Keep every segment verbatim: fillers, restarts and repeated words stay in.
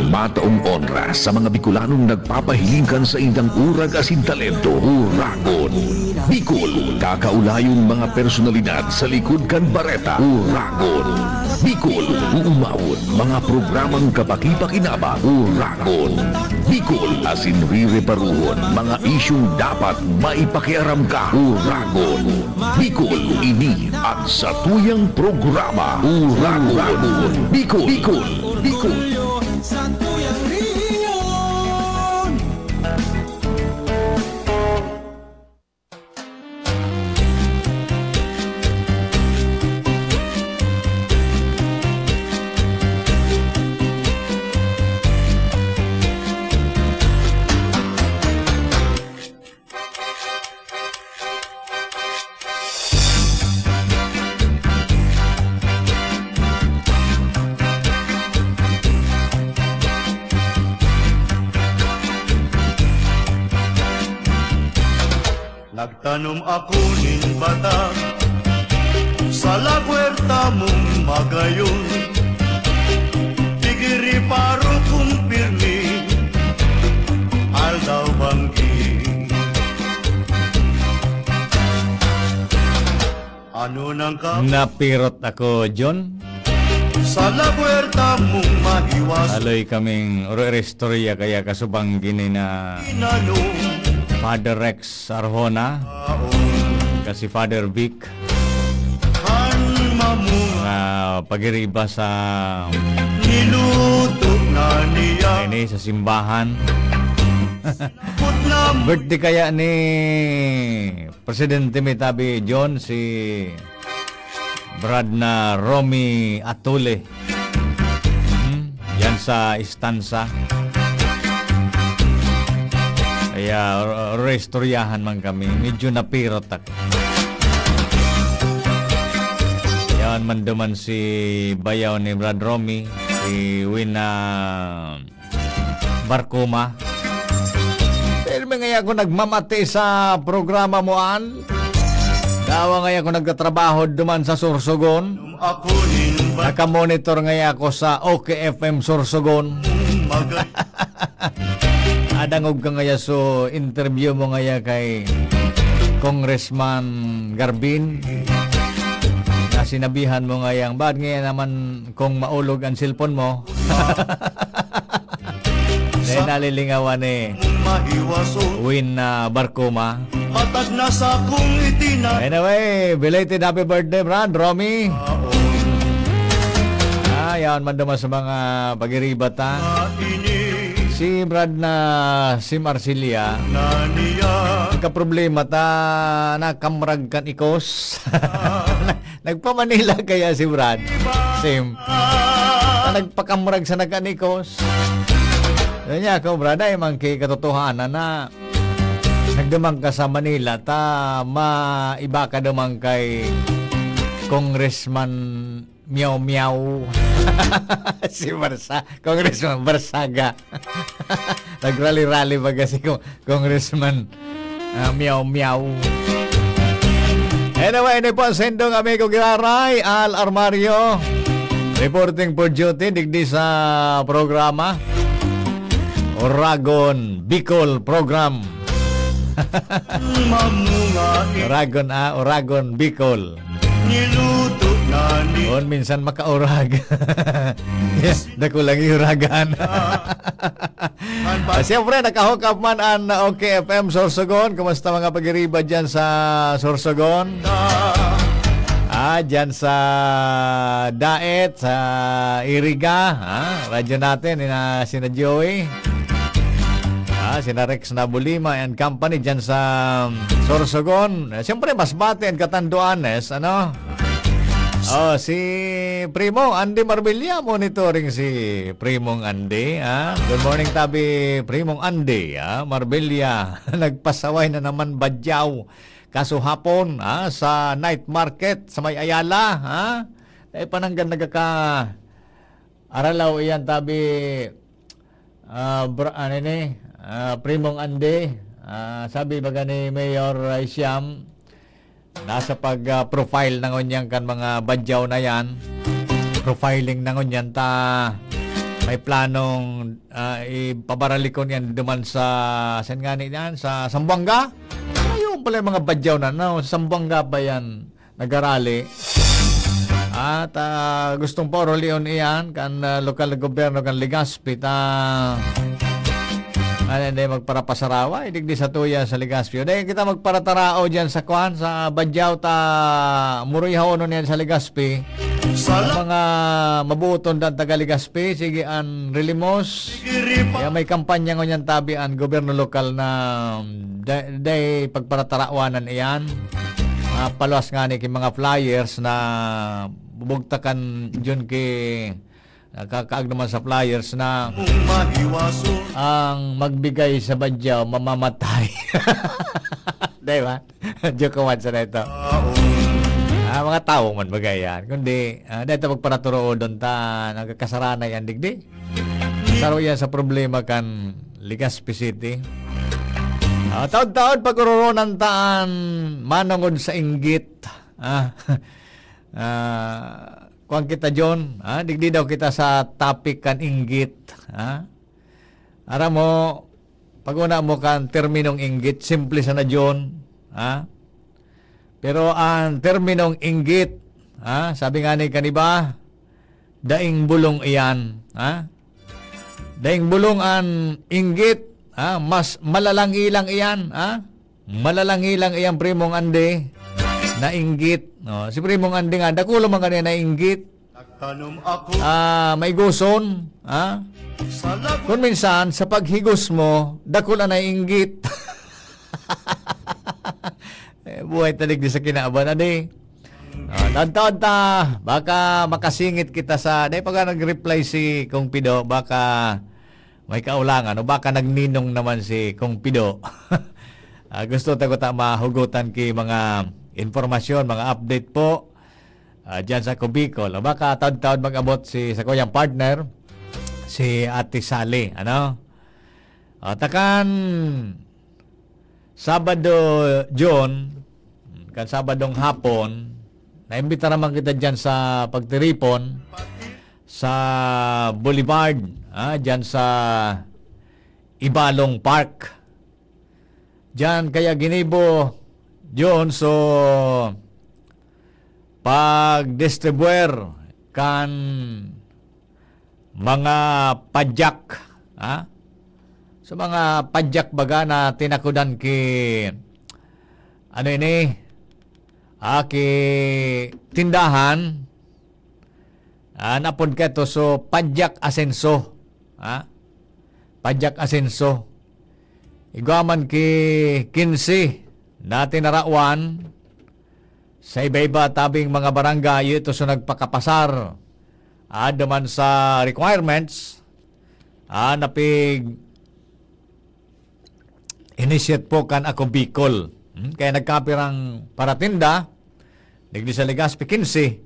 Mataong onra sa mga Bicolanong nagpapahiling kan saindang urag asin talento. Uragon Bicol, kakaulayon mga personalidad sa likod kan bareta. Uragon Bicol, uumawon mga programang kapakipakinabang. Uragon Bicol, asin rireparuhon mga isyung dapat maipakiaram ka. Uragon Bicol, ini at satuyang programa. Uragon Bicol, Bicol, Bicol. Sa tuyang rehiyon. Nagtanom ako nin bata sa lagwerta mong magayon. Tigiri paro kong pirmi, aldaw banggi. Ano nang ka- Napirot ako, John. Sa lagwerta mong mahiwas. Aloy kaming oro-, istorya kaya kasubang gini na Inano. Father Rex Arjona, Aon. Kasi Father Vic. Kan mamunga. Mga pagiriba sa Niluto na niya. Ini sa simbahan. Put na. Birthday kaya ni Presidente mi tabi, John, si Brad na Romy Atule. Hmm? Yan sa Estanza. Kaya, r-, restoryahan man kami. Medyo napirot ako. Yan man duman si bayaw ni Brad Romy, si Win, ah, Barcuma. Pero may ngaya ako nagmamati sa programa mo, Al. Dawa ngaya ako nagtatrabaho duman sa Sorsogon. Ako nin ba- Nakamonitor ngaya ako sa O K F M Sorsogon. Maga- Adangog ka ngaya, so interview mo ngaya kay Congressman Garbin. Na sinabihan mo ngayang, "Ba't ngaya naman kung maulog ang cellphone mo?" Dahil nalilingawan ni Win, ah, Barcuma. Matag na sa kung itina- Anyway, belated happy birthday, Brad Romy. Ah, yan man duman sa mga pagiriba ta. Si Brad na si Marsilia, nagkaproblema ta, nakamrag kan ikos. Nagpa-Manila kaya si Brad? Sim. Na nagpakamurag sa nagkanikos. Yun niya ako, Brad, ay man kay katotohanan na nagduman ka sa Manila, ta maiba ka duman kay Congressman Meow Meow. Si Barsa-, Congressman Barsaga. Nagrally-rally baga si Cong-, Congressman, ah, Meow Meow. Anyway, ini po ang sendong amigo Giraray, Al Armario. Reporting for duty, digdi sa programa. Oragon Bicol Program. Mamunga i- Oragon, ah, Oragon Bicol. Niluto na ni- On minsan makaurag. Dako lang iuragan. Ah, siyempre, naka-hook up man ang O K F M Sorsogon. Kumusta mga pagiriba dyan sa Sorsogon? Ah, dyan sa Daet, sa Iriga, ah, radyo natin, ina, sina Joey. Ah, sina Rex Nabulima and company dyan sa Sorsogon. Eh, siyempre, Masbate and Catanduanes, ano? Oh, si Primo Andy Marbella, monitoring si Primong Andy, ah. Good morning, tabi, Primong Andy, ah. Marbella, nagpasaway na naman badyaw. Kaso hapon, ah, sa night market sa may Ayala, ah. Eh, pananggan nagkaka-, aralaw iyan, tabi, ah, bra-, ano ni, ah, Primong Andy, ah, sabi baga ni Mayor, ah, Siam, nasa pag, ah, profile na ngunyan kan mga badyaw na yan. Profiling na ngunyan ta. may planong, ah, ipabaralikon yan duman sa, saan nga ni yan? Sa Zamboanga? Ayun pala yung mga badyaw na, no? Sa Zamboanga ba yan nagarali? At, ah, gustong paurolion iyan kan, ah, lokal na gobyerno kan Legazpi ta, ano, hindi magparapasarawa, idigdi sa tuya sa Legazpi. O dahil kita magparatarao dyan sa kwan, sa Badyaw ta, muroy haonon yan sa Legazpi. Sa mga mabuoton dan taga Legazpi, sige an rilimos. Kaya may kampanya ngunyan tabi an gobyerno lokal na, um, da-, day pagparatarawanan iyan. Ah, paluwas nga ni ki mga flyers na bubugtakan dyan ki, nakakaag naman sa flyers na ang magbigay sa Badyaw, mamamatay. Di ba? Joke ko man sa neto. Ah, mga tawo man bagay yan. Kundi, ah, dito magparaturoodon ta, nagkakasarana yan, digdi. Saro yan sa problema kan Legazpi City. Ah, taod-taod pag-ororonan ta an manongod sa inggit. Ah, ah, kuwan kita, John. Ah, digdi daw kita sa topic kan inggit. Ah, aram mo, pag-una mo kan terminong inggit, simple sana, John. Ah, pero ang terminong inggit, ah, sabi nga ni kaniba, daing bulong iyan. Ah, daing bulong an inggit. Ah, mas malalang ilang iyan. Ah, malalang ilang iyang primong Andy na inggit. No? Si primong Andy nga, dakulo man kaniya na inggit. Nagtanom ako Ah, maiguson, ha? Sa lagot. Kung minsan, sa paghigos mo, dakul na inggit. Eh, buhay talig di sa kinaban, adi. Ah, taon-taon ta, baka makasingit kita sa, dahil pag nag-reply si Kong Pido, baka may kaulangan, o baka nagninong naman si Kong Pido. Ah, gusto ta ko ta mahugutan ki mga impormasyon, mga update po. Ah, dyan sa Cubicol. O baka taon-taon mag-abot si, sa kuyang partner, si Ate Sally, ano? Ah, takan Sabado, June, kan Sabadong hapon, naimbita naman kita dyan sa pagtiripon sa Boulevard, ah, dyan sa Ibalong Park. Dyan kaya ginibo, June, so pag-distribuer kan mga padyak, ha? So, mga padyak baga na tinakudan ki, ano ini? Ah, ki tindahan, ah, napod ka to. So, padyak asenso, ha? Padyak asenso. Igwa man ki kinse na tinarawan, sa iba-iba tabing mga barangay, ito sa nagpakapasar. Ah, duman sa requirements, ah, napig initiate po kan Ako Bicol. Hmm? Kaya nagkapirang paratinda, digdi sa Legazpi quince.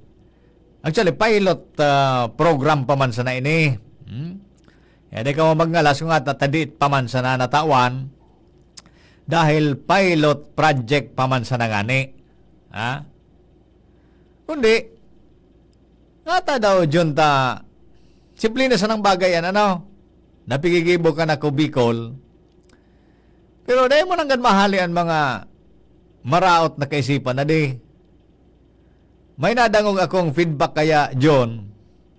Actually, pilot, ah, program pa man sana ini. Hmm? Kaya di ka mo magngalas kung ata tadiit pa man sana natawan dahil pilot project pa man sana ngani. Ha? Kundi, ngata daw, Junta, simple na sanang bagay yan, ano? Napigigibo ka na ko Bicol. Pero dahil mo nanggad mahali ang mga maraot na kaisipan na di. May nadangog akong feedback kaya, John,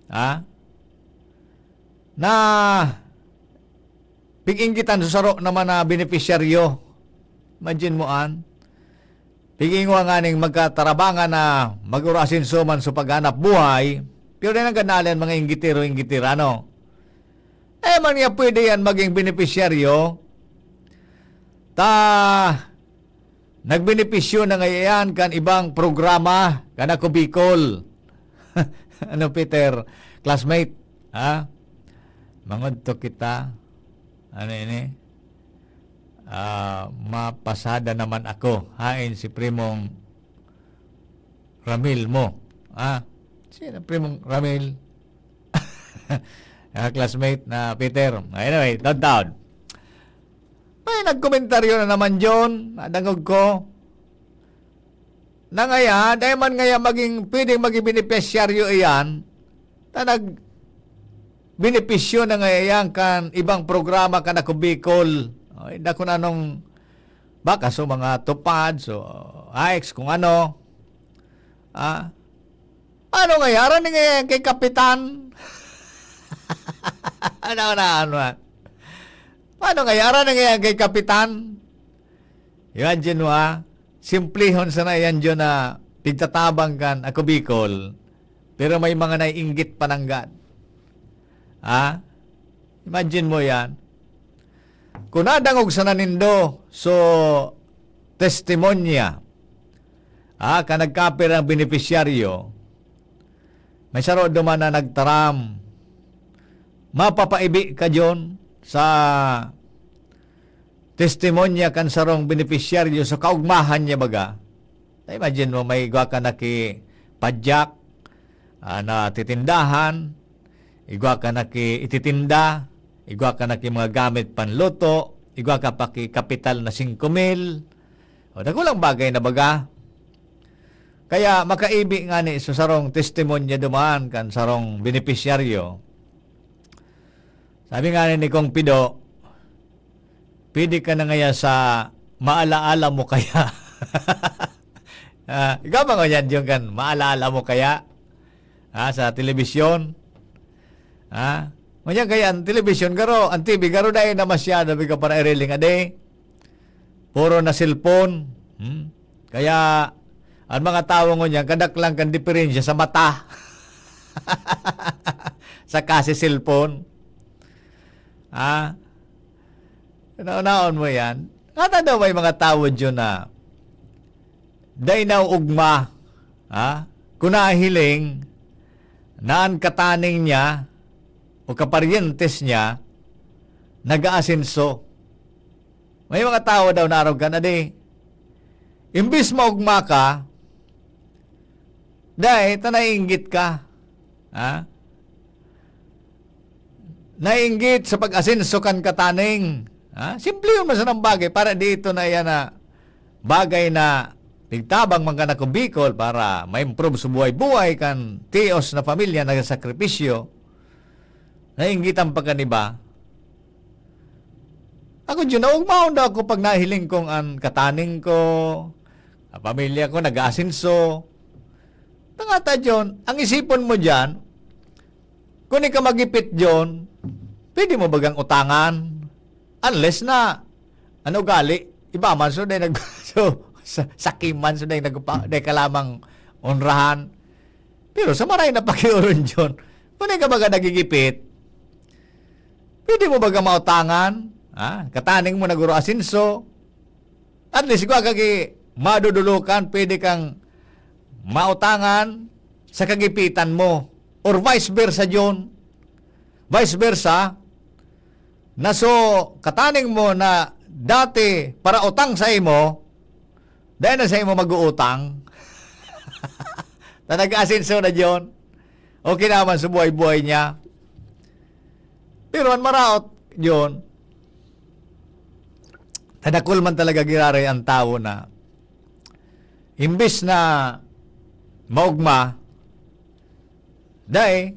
ha? Na pig-inggitan sa saro naman na benepisyaryo. Imagine mo, an? Pig-ingwa nga ning magkatarabangan na mag-urasinso man sa paghanap buhay, pero dahil nagkanalan mga inggitero, inggitera, no? Eh, man nga pwede yan maging benepisyaryo, ta nagbenepisyo na ngayon kan ibang programa, kan Ako Bicol. Ano, Peter, classmate, ha? Mangudto kita. Ano ini? Ah, mapasada naman ako. Hain si Primong Ramil mo. Ah, sino Primong Ramil? Ah, classmate na Peter. Anyway, downtown. May nagkomentaryo na naman, John. Nadangog ko. Na ngaya, dahil man ngaya maging, pwedeng maging benepisyaryo iyan, ta nag-, benepisyo na nga iyan kan ibang programa kan Ako Bicol. Ay, dakon anong baka so mga TUPAD, so AICS, kung ano. Ah, ano nga yaran nga yan kay Kapitan? Ano na, ano na? Ano nga yaran nga yan kay Kapitan? Imagine mo, ah. Simplihon sana yan dyan na pigtatabang kan Ako Bicol. Pero may mga naiinggit pananggad. Ha? Imagine mo yan. Kung nadangog sana nindo, so, testimonya, ah, ka nagkapirang benepisyaryo, may saro duman na nagtaram, mapapaibi ka dyan sa testimonya kan sarong benepisyaryo sa kaugmahan niya baga. Na-imagine mo, may igwa ka na ki padyak, ah, na titindahan, igwa ka na ki ititinda, igwa ka na ki mga gamit panluto, igwa ka pa ki kapital na singko mil. O, dakulang bagay na baga. Kaya makaibi nga ni sa sarong testimonya duman kan sarong benepisyaryo. Sabi nga ni Kong Pido, pwede ka na ngaya sa maalaala mo kaya. Ah, ikaw ba ngunyan yung kan maalaala mo kaya? Ah, sa telebisyon? Ah, ngunyan kaya ang telebisyon, garo, ang T V, garo dahil na masyado, biga para iriling ade. Puro na cellphone. Hmm? Kaya, ang mga tawo ngunyan, kadaklan kan diferensya sa mata. Sa kasi cellphone. Ah, naunaon mo yan? Ngata daw may mga tawo dyan na dai na ugma, ha? Kung nahiling na an kataning niya o kaparyentes niya nag-aasenso. May mga tawo daw na arog ka na di. Imbis maugma ka, dai, ta naiinggit ka. Ha? Naiinggit sa pag-asenso kan kataning. Ha? Simple yun, masanang bagay. Para dito na yan na bagay na pigtabang man kan Ako Bicol para ma-improve sa buhay-buhay kan tios na pamilya nagsasakripisyo. Nainggitan pa kan iba. Ako, Diyo, naugmaon daw ako pag nahiling kong an kataning ko, ang pamilya ko, nag-aasenso. Tangata, John, ang isipon mo diyan, kung ika magipit, John, pwede mo bagang utangan? Unless na, ano gali, iba man, so, dahil nag-, so, sa, sakiman, so, dahil nagpa-, dahil ka lamang onrahan. Pero sa maray na pakiuron, John, kung ika baga nagigipit, pwede mo baga mautangan? Ha? Kataning mo naguro asenso? At least, igwa ka ki madudulukan, pwede kang mautangan sa kagipitan mo. Or vice versa, John. Vice versa, na so, kataning mo na dati para utang sa imo, dahil na sa imo mag-uutang. Na nag-asenso na, John. Okay naman sa buhay-buhay niya. Pero ang maraot, John, tadakol man talaga giraray ang tawo na imbis na maugma, dai,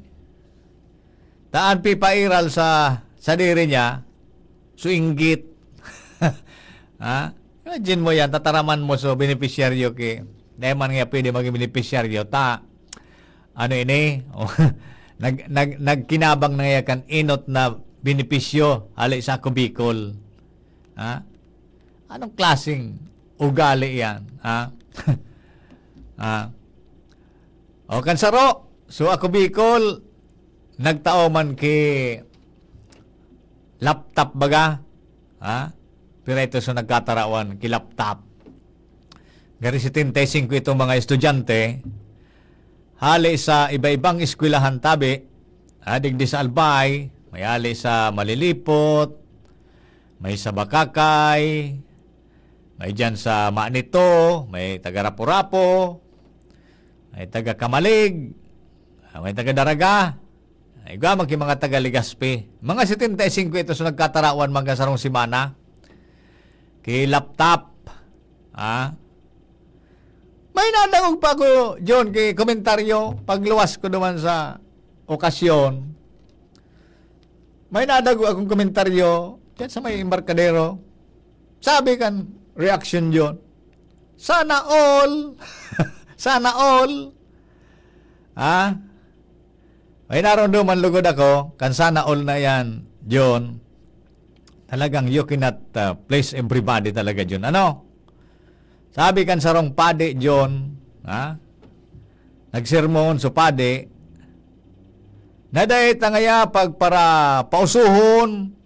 taan pipairal sa sadiri niya, so inggit. Ha? Imagine mo yan, tataraman mo so benepisyaryo ki, dai man nga pwede maging benepisyaryo, ta, ano ini? Nag-, nag-, nagkinabang na nga kan inot na benepisyo hali sa Ako Bicol. Ha? Anong klaseng ugali yan? Ha? Ha? O, kan saro, so Ako Bicol, nagtao man ki laptop baga? Ha? Pero ito so nagkatarawan ki laptop. Gari setenta y cinco itong mga estudyante, hali sa iba-ibang eskwelahan tabi, ah, digdi sa Albay, may hali sa Malilipot, may sa Bakakay, may diyan sa Manito, may taga Rapu-Rapu, may taga Camalig, ah, may taga Daraga, ay, igwa man ki mga taga Legazpi. Mga setenta y cinco ito sa nagkatarawan mga sarong semana. Ki laptop, ah, may nadangog pa ako, John, ki komentaryo, pagluwas ko duman sa okasyon. May nadago akong komentaryo diyan sa may embarkadero. Sabi kan reaction diyan, "Sana all." Sana all. Ha? May naromdoman lugod ako kan sana all na yan, John. Talagang you cannot, uh, please everybody talaga, John. Ano? Sabi kan sarong padi, John, ha? Nagsermon so padi, na dai ta ngaya pagpara-, pausuhon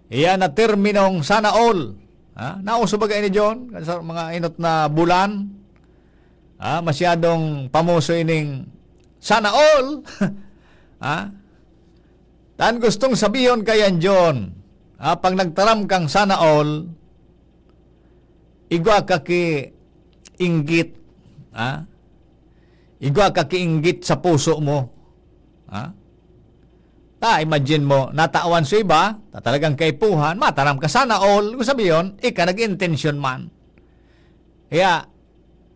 iyan na terminong sana all. Ha? Nauso ba kaini, John? Kan sa mga inot na bulan, ha? Masyadong pamuso ining sana all. Ha? Tan gustong sabihon kayan, John, ha? Pag nagtaram kang sana all, igwa ka ki inggit, ha? Igwa ka ki inggit sa puso mo, ha? Ta, imagine mo, natawan sa iba, ta talagang kaipuhan, mataram ka sana all, kung sabi yon, ika nag-intention man. Kaya,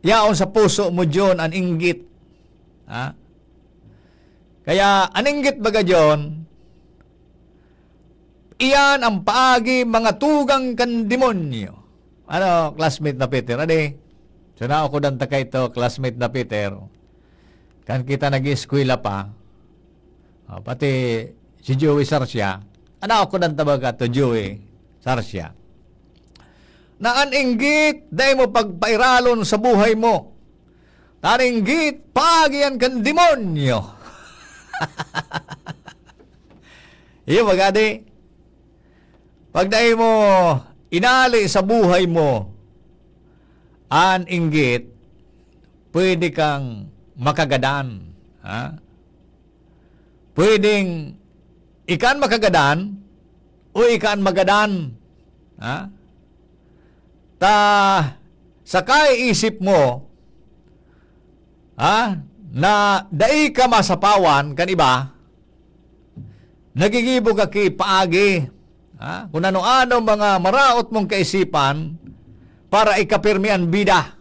yaon sa puso mo, John, an inggit. Ha? Kaya, an inggit baga, John, iyan ang paagi mga tugang kan demonyo. Ano, classmate na Peter? Adi, so naukodan ta kaito, classmate na Peter. Kan kita nag-eskwela pa, ah, pati si Joey Sarsia, anak ko nang tabaga to, Joey Sarsia, na an inggit, dai mo pagpairalon sa buhay mo. An inggit, paagi yan kan demonyo. Iyo, magadi. Pag dai mo inali sa buhay mo, an inggit, pwede kang makagadan. Ha? Pwedeng ika an makagadan o ika an magadan. Ha? Ta, sa kaiisip mo, ha, na dai ka masapawan kan iba, nagigibo ka ki paagi, ha? Kung ano-ano mga maraot mong kaisipan para ikapirmi an bida,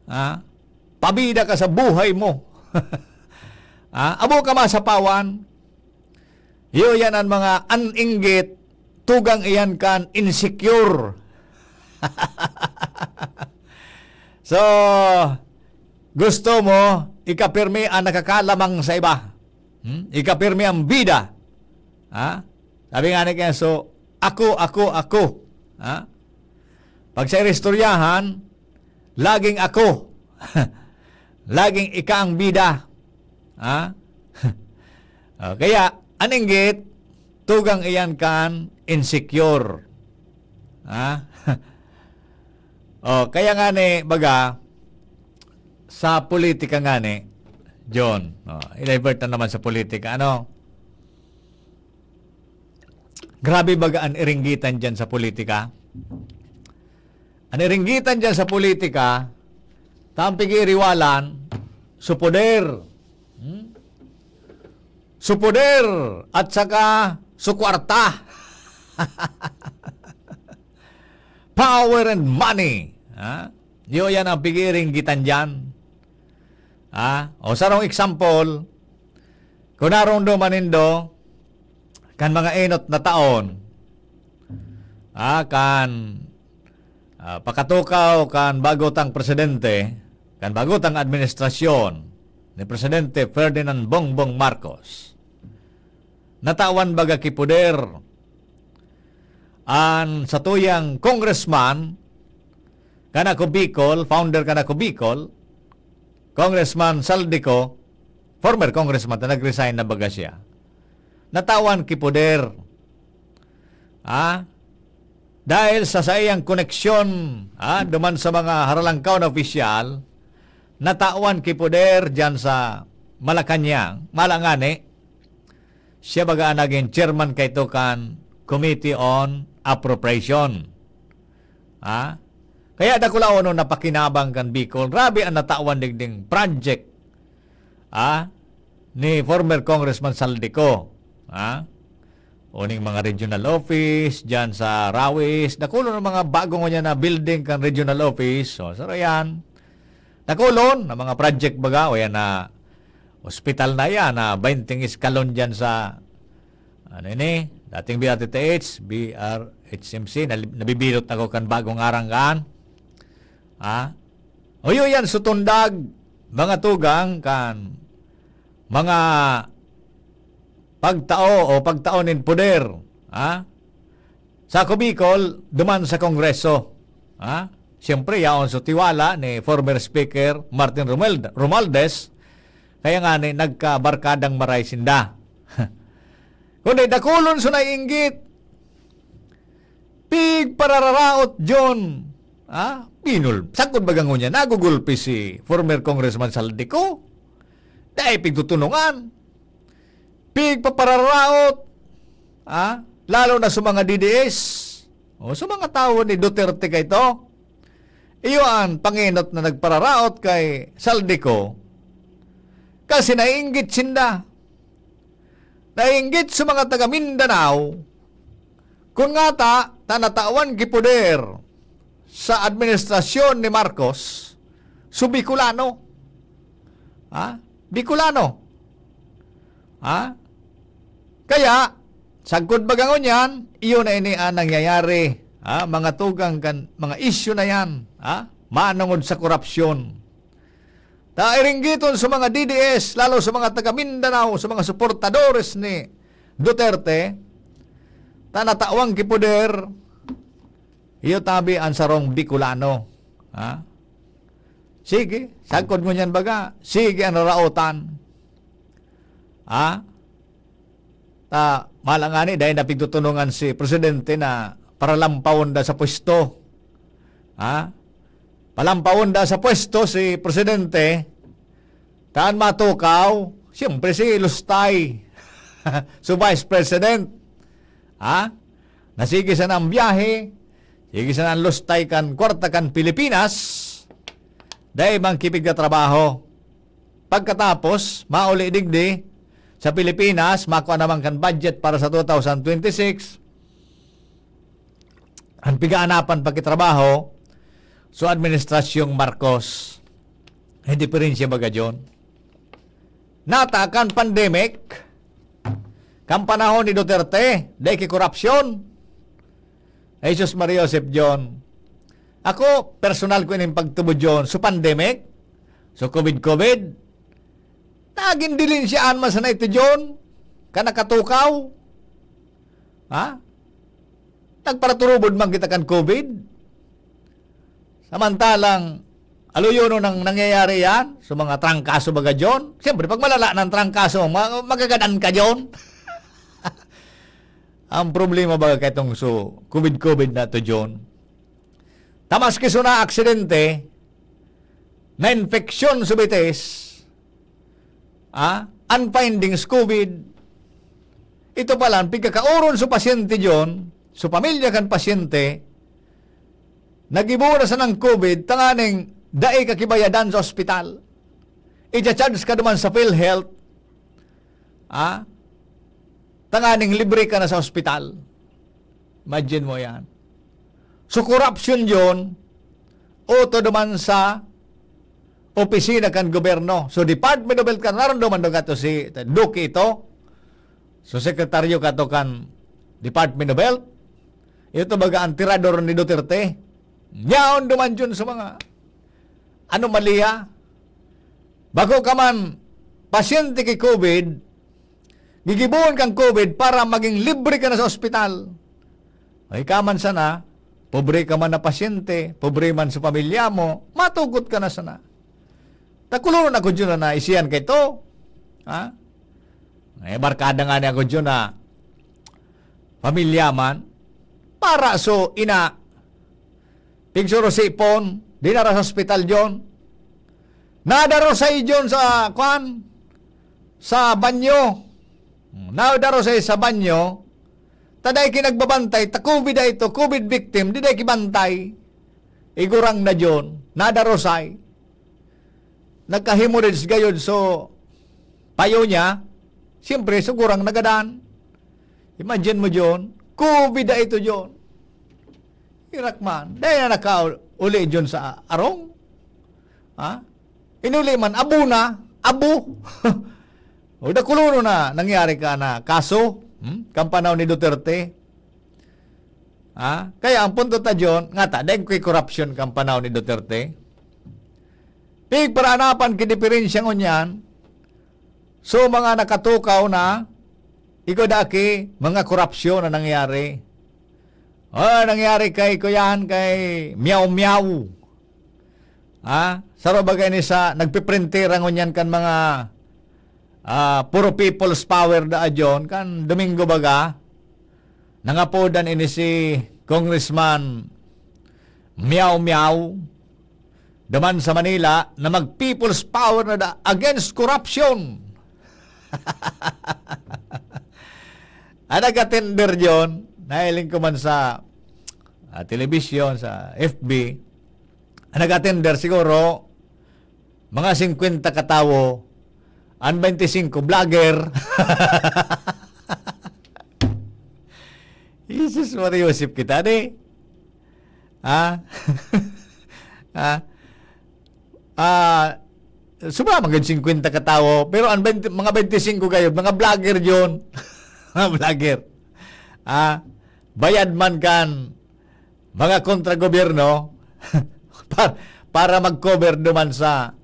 ha? Pabida ka sa buhay mo. Ha? Abo ka masapawan. Iyo yan an mga an inggit, tugang iyan kan insecure. So, gusto mo, ikapirmi an nakakalamang sa iba. Hmm? Ikapirmi ang bida. Ha? Sabi nga ni Kenso, "Ako, ako, ako." Ha? Pag sa iristoryahan, laging ako. Laging ika ang bida. Ha? O, kaya, an inggit, tugang iyan kan insecure. Ha? O, kaya nga ni, baga, sa politika nga ni, John, o, i-divert na naman sa politika. Ano? Grabe baga an iringgitan diyan sa politika. An iringgitan diyan sa politika, ta an pig-iiriwalan, su poder. Hmm? Su poder at saka su kwarta. Power and money. Ha? Iyo yan ang pig-iringgitan diyan. Ha? O sarong example, kung naromdoman nindo, kan mga enot na taon, ah, kan, ah, pakatukaw kan bago tang presidente, kan bago tang administrasyon ni Presidente Ferdinand Bongbong Marcos, natawan baga ki poder an satuyang congressman kan Ako Bicol, founder kan Ako Bicol, Congressman Zaldy Co, former congressman ta nag-resign na baga siya, natawan ki poder. Ah? Dahil sa saiyang koneksyon, ah, duman sa mga haralangkaw na opisyal, natawan ki poder diyan sa Malacañang, mala ngani, siya baga ang naging chairman kaito kan Committee on Appropriation. Ha? Kaya dakulaon na pakinabang kan Bicol. Grabe ang natawan digding project, ha, ni former Congressman Zaldy Co. Ha? O ning mga regional office, dyan sa Rawis. Dakulon ang mga bagong niya na building kan regional office. So, saro yan. Dakulon na mga project baga, o yan na ospital na yan, na bainting eskalon dyan sa, ano ini, Dating B R T T H, B R H M C, nali-, nabibilot ako kan bagong ngaran kan. Ha? Uyo yan, sutundag, mga tugang kan mga pagtao o pagtao nin poder, ha? Sa Ako Bicol, duman sa Kongreso, ha? Siyempre, yaon sa tiwala ni former Speaker Martin Romuald-, Romualdez, kaya nga ni, nagkabarkadang maray sinda. Kundi dakulon so naiinggit. Pigparararaot, John. Ha? Pinul-, sagkod baga ngunyan, nagugulpi si former Congressman Zaldy Co. Dai pigtutunungan. Pigpapararaot. Ha? Lalo na sa mga D D S. O, sa mga tawo ni Duterte kaito. Iyo an pangenot na nagpararaot kay Zaldy Co. Kasi naiinggit sinda. Naiinggit sa mga taga Mindanao, kun ngata ta natawan ki poder sa administrasyon ni Marcos, so Bicolano. Ha? Bicolano. Ha? Kaya, sagkod baga ngunyan, iyo na ini an nangyayari. Ha? Mga tugang kan mga isyu na yan. Ha? Manongod sa korupsyon. Ta iringgiton sa mga D D S, lalo sa mga taga Mindanao, sa mga suportadores ni Duterte, ta natawan ki poder, iyo tabi an sarong Bicolano. Ha? Sige, sagkod ngunyan baga, sige an raraotan. Ha? Ta, mala ngani, dai na pigtutunungan si presidente na paralampawon da sa pwesto. Ha? Palampawon da sa pwesto si presidente. Ta an matukaw, siyempre si Lustay. So, vice president. Ha? Na sige sana ang biyahe, sige sana ang lustay kan kwarta kan Pilipinas, dai man kipigtatrabaho. Pagkatapos, mauli digdi sa Pilipinas, makua naman kan budget para sa two thousand twenty-six. An pigaanapan pakitrabaho, so administrasyong Marcos. Ang diferensya baga, John? Nata kan pandemic, kan panahon ni Duterte, dai ki korupsyon. Ay, Jesus Maria Joseph John. Ako, personal ko ining pagtubod, John. So, pandemic, so, COVID-COVID, nagin dilinsyaan man sana ito, John, ka nakatukaw. Ha? Nagparaturubod man kita kan COVID. Samantalang, aluyonon ang nangyayari yan. So, mga trangkaso baga, John. Siyempre, pag malala ng trangkaso, ma-, magagadan ka, John. Ang problema baga kaitong so, COVID-COVID na to, John. Ta maski so na aksidente, na infeksyon sa bitis, ah, ang findings COVID, ito pa lang, pigkakauron sa pasyente, John, sa pamilya kan pasyente, nagibo na sanang COVID, tanganing dai ka kibayadan sa ospital. Icha-charge ka duman sa PhilHealth, ah, tanganing libre ka na sa ospital. Imagine mo yan. So, korupsyon yun, uto duman sa opisina kan gobyerno. So, Department of Health kan, naron duman doon kato si Duque ito. So, sekretaryo kato kan Department of Health. Ito baga ang tirador ni Duterte. Yaon duman yun sa mga anomalya. Bako ka man pasyente ki COVID, gigibohon kang COVID para maging libre ka na sa ospital. Ay ka man sana, pobre ka man na pasyente, pobre man sa pamilya mo, matugot ka na sana. Takulonon ako dyan na naisiyan ka ito. Ha? Eh, barkada nga niya ako dyan na pamilya man. Para so, ina, pigsurusipon, dinara sa ospital, John. Nadarosay, John, sa, kwan, sa banyo. Nadarosay sa banyo. Taday kinagbabantay, ta COVID ay ito, COVID victim, di day kibantay. Igurang na, John. Nadarosay. Nagka-hemorrhage gayod, so, payo niya, siyempre, sugurang nagadan. Imagine mo, John, COVID na ito, John. Irak man. Dahil na nakauli, John, sa arong. Ha? Inuli man, abo na. Abo. O, dakulono na nangyari ka na kaso. Hmm? Kan panahon ni Duterte. Ha? Kaya ang punto ta, John, nga ta, dahil ko'y korupsyon kan panahon ni Duterte. Pigparanapan ki diferensya ngunyan, so mga nakatukaw na, ikaw daki, mga korupsyon na nangyari. Oh, nangyari kay kuyahan kay Miao Miao. Ha? Saro bagay ni sa nagpiprintira ngunyan kan mga, ah, puro people's power da ajon, kan Domingo baga. Nangapodan ini si Congressman Miao Miao duman sa Manila na mag people's power na da against corruption. Ang nag-attender diyon, nahiling ko man sa, ah, telebisyon, sa F B, ang nag-attender siguro, mga singkwenta katawo, ang twenty-five, vlogger. Jesus Maria Joseph kita, di? Ha? Ha? Ah, sobra man gud singkwenta katawo, pero ang twenty, mga twenty-five gayod, mga vlogger yun. Mga vlogger. Ah, bayad man kan mga kontra gobyerno pa-, para mag-cover duman sa,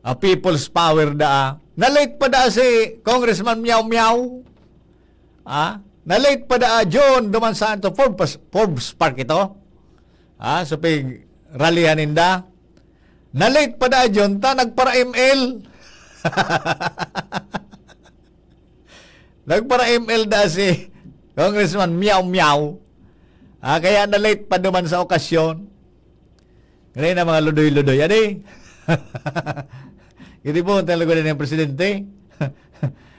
ah, people's power daa. Na-late pa daa si Congressman Miao Miao. Ah, na-late pa daa John duman sa anto Forbes, Forbes Park ito. Ah, so pig-rallyhan ninda. Na-late pa daa John ta nagpara-M L. Nagpara-M L da si Congressman Miao Miao. Ah, kaya na-late pa duman sa okasyon. Ngayon na mga ludoy-ludoy. Adi? Hindi po, talaga na yung presidente.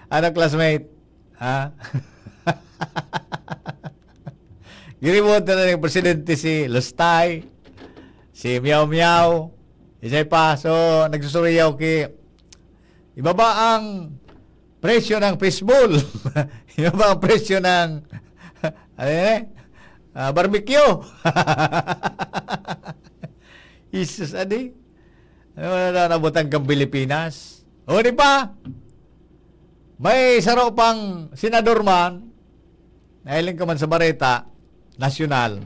Ano, classmate? Ha? Giribotan na ning presidente si Lustay, si Miao Miao, isay pa. So, nagsusuriyaw ki, ibaba ang presyo ng fishball. Ibaba ang presyo ng, ano yan eh? Ah, barbecue. Jesus, adi? Ano na na nabutang kang Pilipinas? O, di ba? May saro pang senador man, nahiling ko man sa bareta, nasyonal.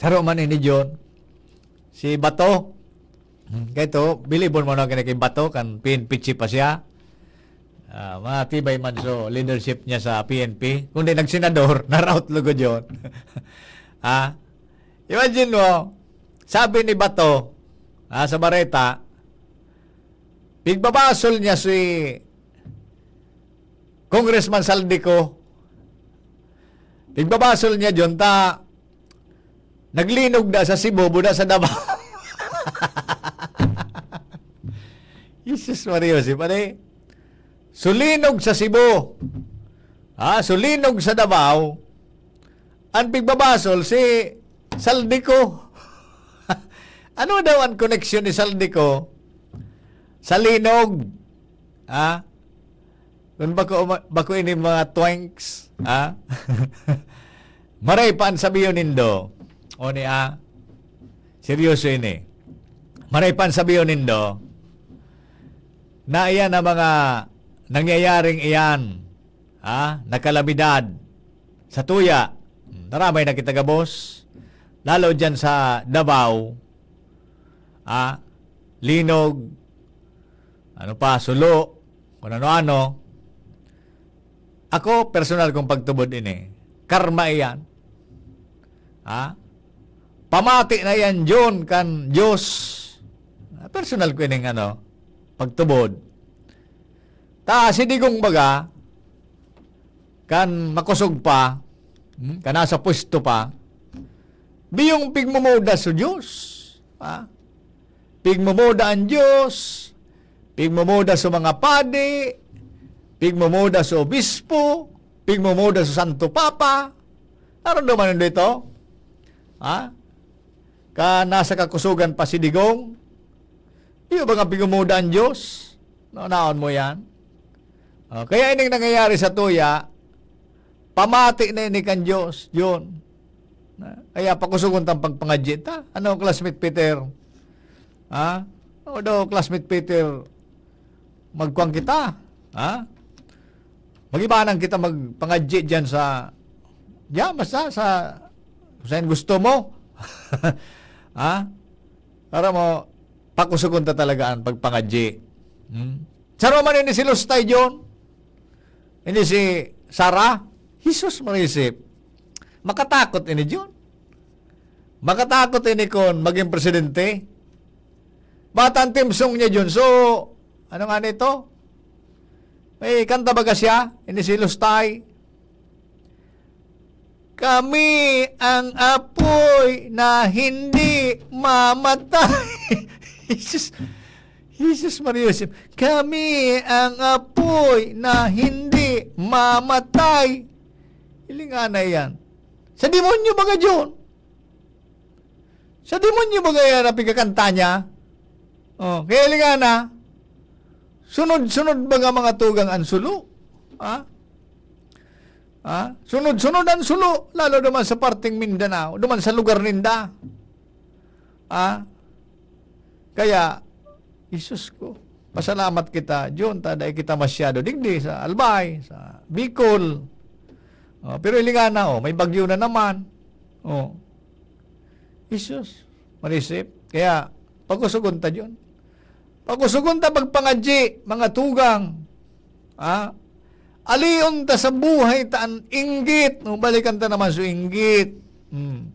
Saro man ini, John. Si Bato. Hmm, kaya ito, bilibon mo na kini kay Bato, kan P N P chief pa siya. Ah, matibay man so leadership niya sa P N P. Kundi nagsenador, naraot lugod yun. Ah, imagine mo, sabi ni Bato, ah, sa bareta, pigbabasol niya si Congressman Saldico. Pigbabasol niya dyan, ta, naglinog na sa Cebu, buda sa Davao. Jesus Maria Joseph, ano eh? Sulinog sa Cebu. Ha? Sulinog sa Davao. Ang pigbabasol, si Saldico. Ano daw ang koneksyon ni Saldico sa linog? Ha? Kung bako, bako ini mga twinks, ha? Maray pa ang sabiyon nindo. O ni, ah, seryoso ini. Maray pa ang sabiyon nindo na iyan ang mga nangyayaring iyan, ha? Na kalamidad sa tuya. Naramay na kita gabos. Lalo dyan sa Davao, ah, linog, ano pa, sulo, kung ano-ano. Ako, personal kong pagtubod ini. Karma iyan. Ha? Pamati na iyan, John, kan Diyos. Personal ko ining, ano, pagtubod. Ta, si Digong baga, kan makosog pa, hmm, kan nasa pwesto pa, biyong pigmomoda sa Diyos. Ha? Pigmomoda ang Diyos, pigmomoda sa mga padi, pigmomoda sa obispo, pigmomoda sa Santo Papa. Naramdaman nindo ito? Ha? Ka nasa kakusugan pa si Digong? Iyo ba nga pigmomoda ang Diyos? Naunaon mo yan? Oh, kaya ining nangyayari sa tuya, pamati na ini kan Diyos, John. Na, kaya pakusugon tang pagpangadyi ta. Ano, classmate Peter? Ha? O daw, classmate Peter, magkuhan kita. Ha? Mag-ibanan kita magpangadyi diyan sa, diyan, basta sa, kung saan gusto mo. Ha? Para mo, pakusugon ta talaga ang pagpangadyi. Hmm? Saro man ini si Lustay, John. Ini si Sara. Jesus, marisip. Makatakot ini, John. Makatakot ini kun magin presidente. Bata ang theme song niya, John. So, ano nga nito? May kanta baga siya? Ini si Lustay. Kami ang apoy na hindi mamatay. Jesus, Jesus Maria Joseph. Kami ang apoy na hindi mamatay. Hiling nga na yan. Sa demonyo baga, John? Sa demonyo baga yan na pigkakanta niya? Oh, kaya hiling nga na, sunod-sunod baga mga tugang ang sulo? Ha? Ha? Sunod-sunod ang sulo, lalo naman sa parteng Mindanao, naman sa lugar ninda. Ha? Kaya, Jesus ko, pasalamat kita, John, ta dai kita masyado digdi sa Albay, sa Bicol. Oh, pero hiling nga na, oh, may bagyo na naman. Oh. Jesus, marisip. Kaya, pakusugon ta, John. Pakusugon ta pagpangadyi, mga tugang. Ha? Alion ta sa buhay ta an inggit. No, balikan ta naman so inggit. Hmm.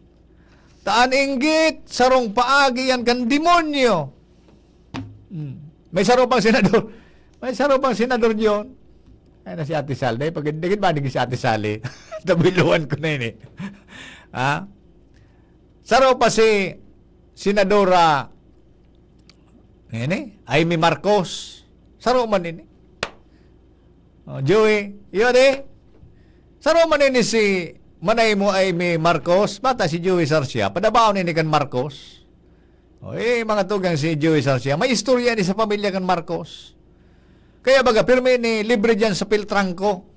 Ta an inggit, sarong paagi yan kan demonyo. Hmm. May saro pang senador. May saro pang senador, John. Ay na si Ate Sal. Dahil pag, dahil ba naging si Ate Sal eh? Tabiluan ko na yun eh. Ha? Saro pa si Senadora, ini, Imee Marcos. Saro man ini. Oh, Joey, iyo di. Saro man ini si manay mo, Imee Marcos, bata si Joey Sarcia. Padabaon ini kan Marcos. Oh, eh, mga tugang si Joey Sarcia. May istorya ni sa pamilya kan Marcos. Kaya baga, pirmi ni libre diyan sa Piltrangco.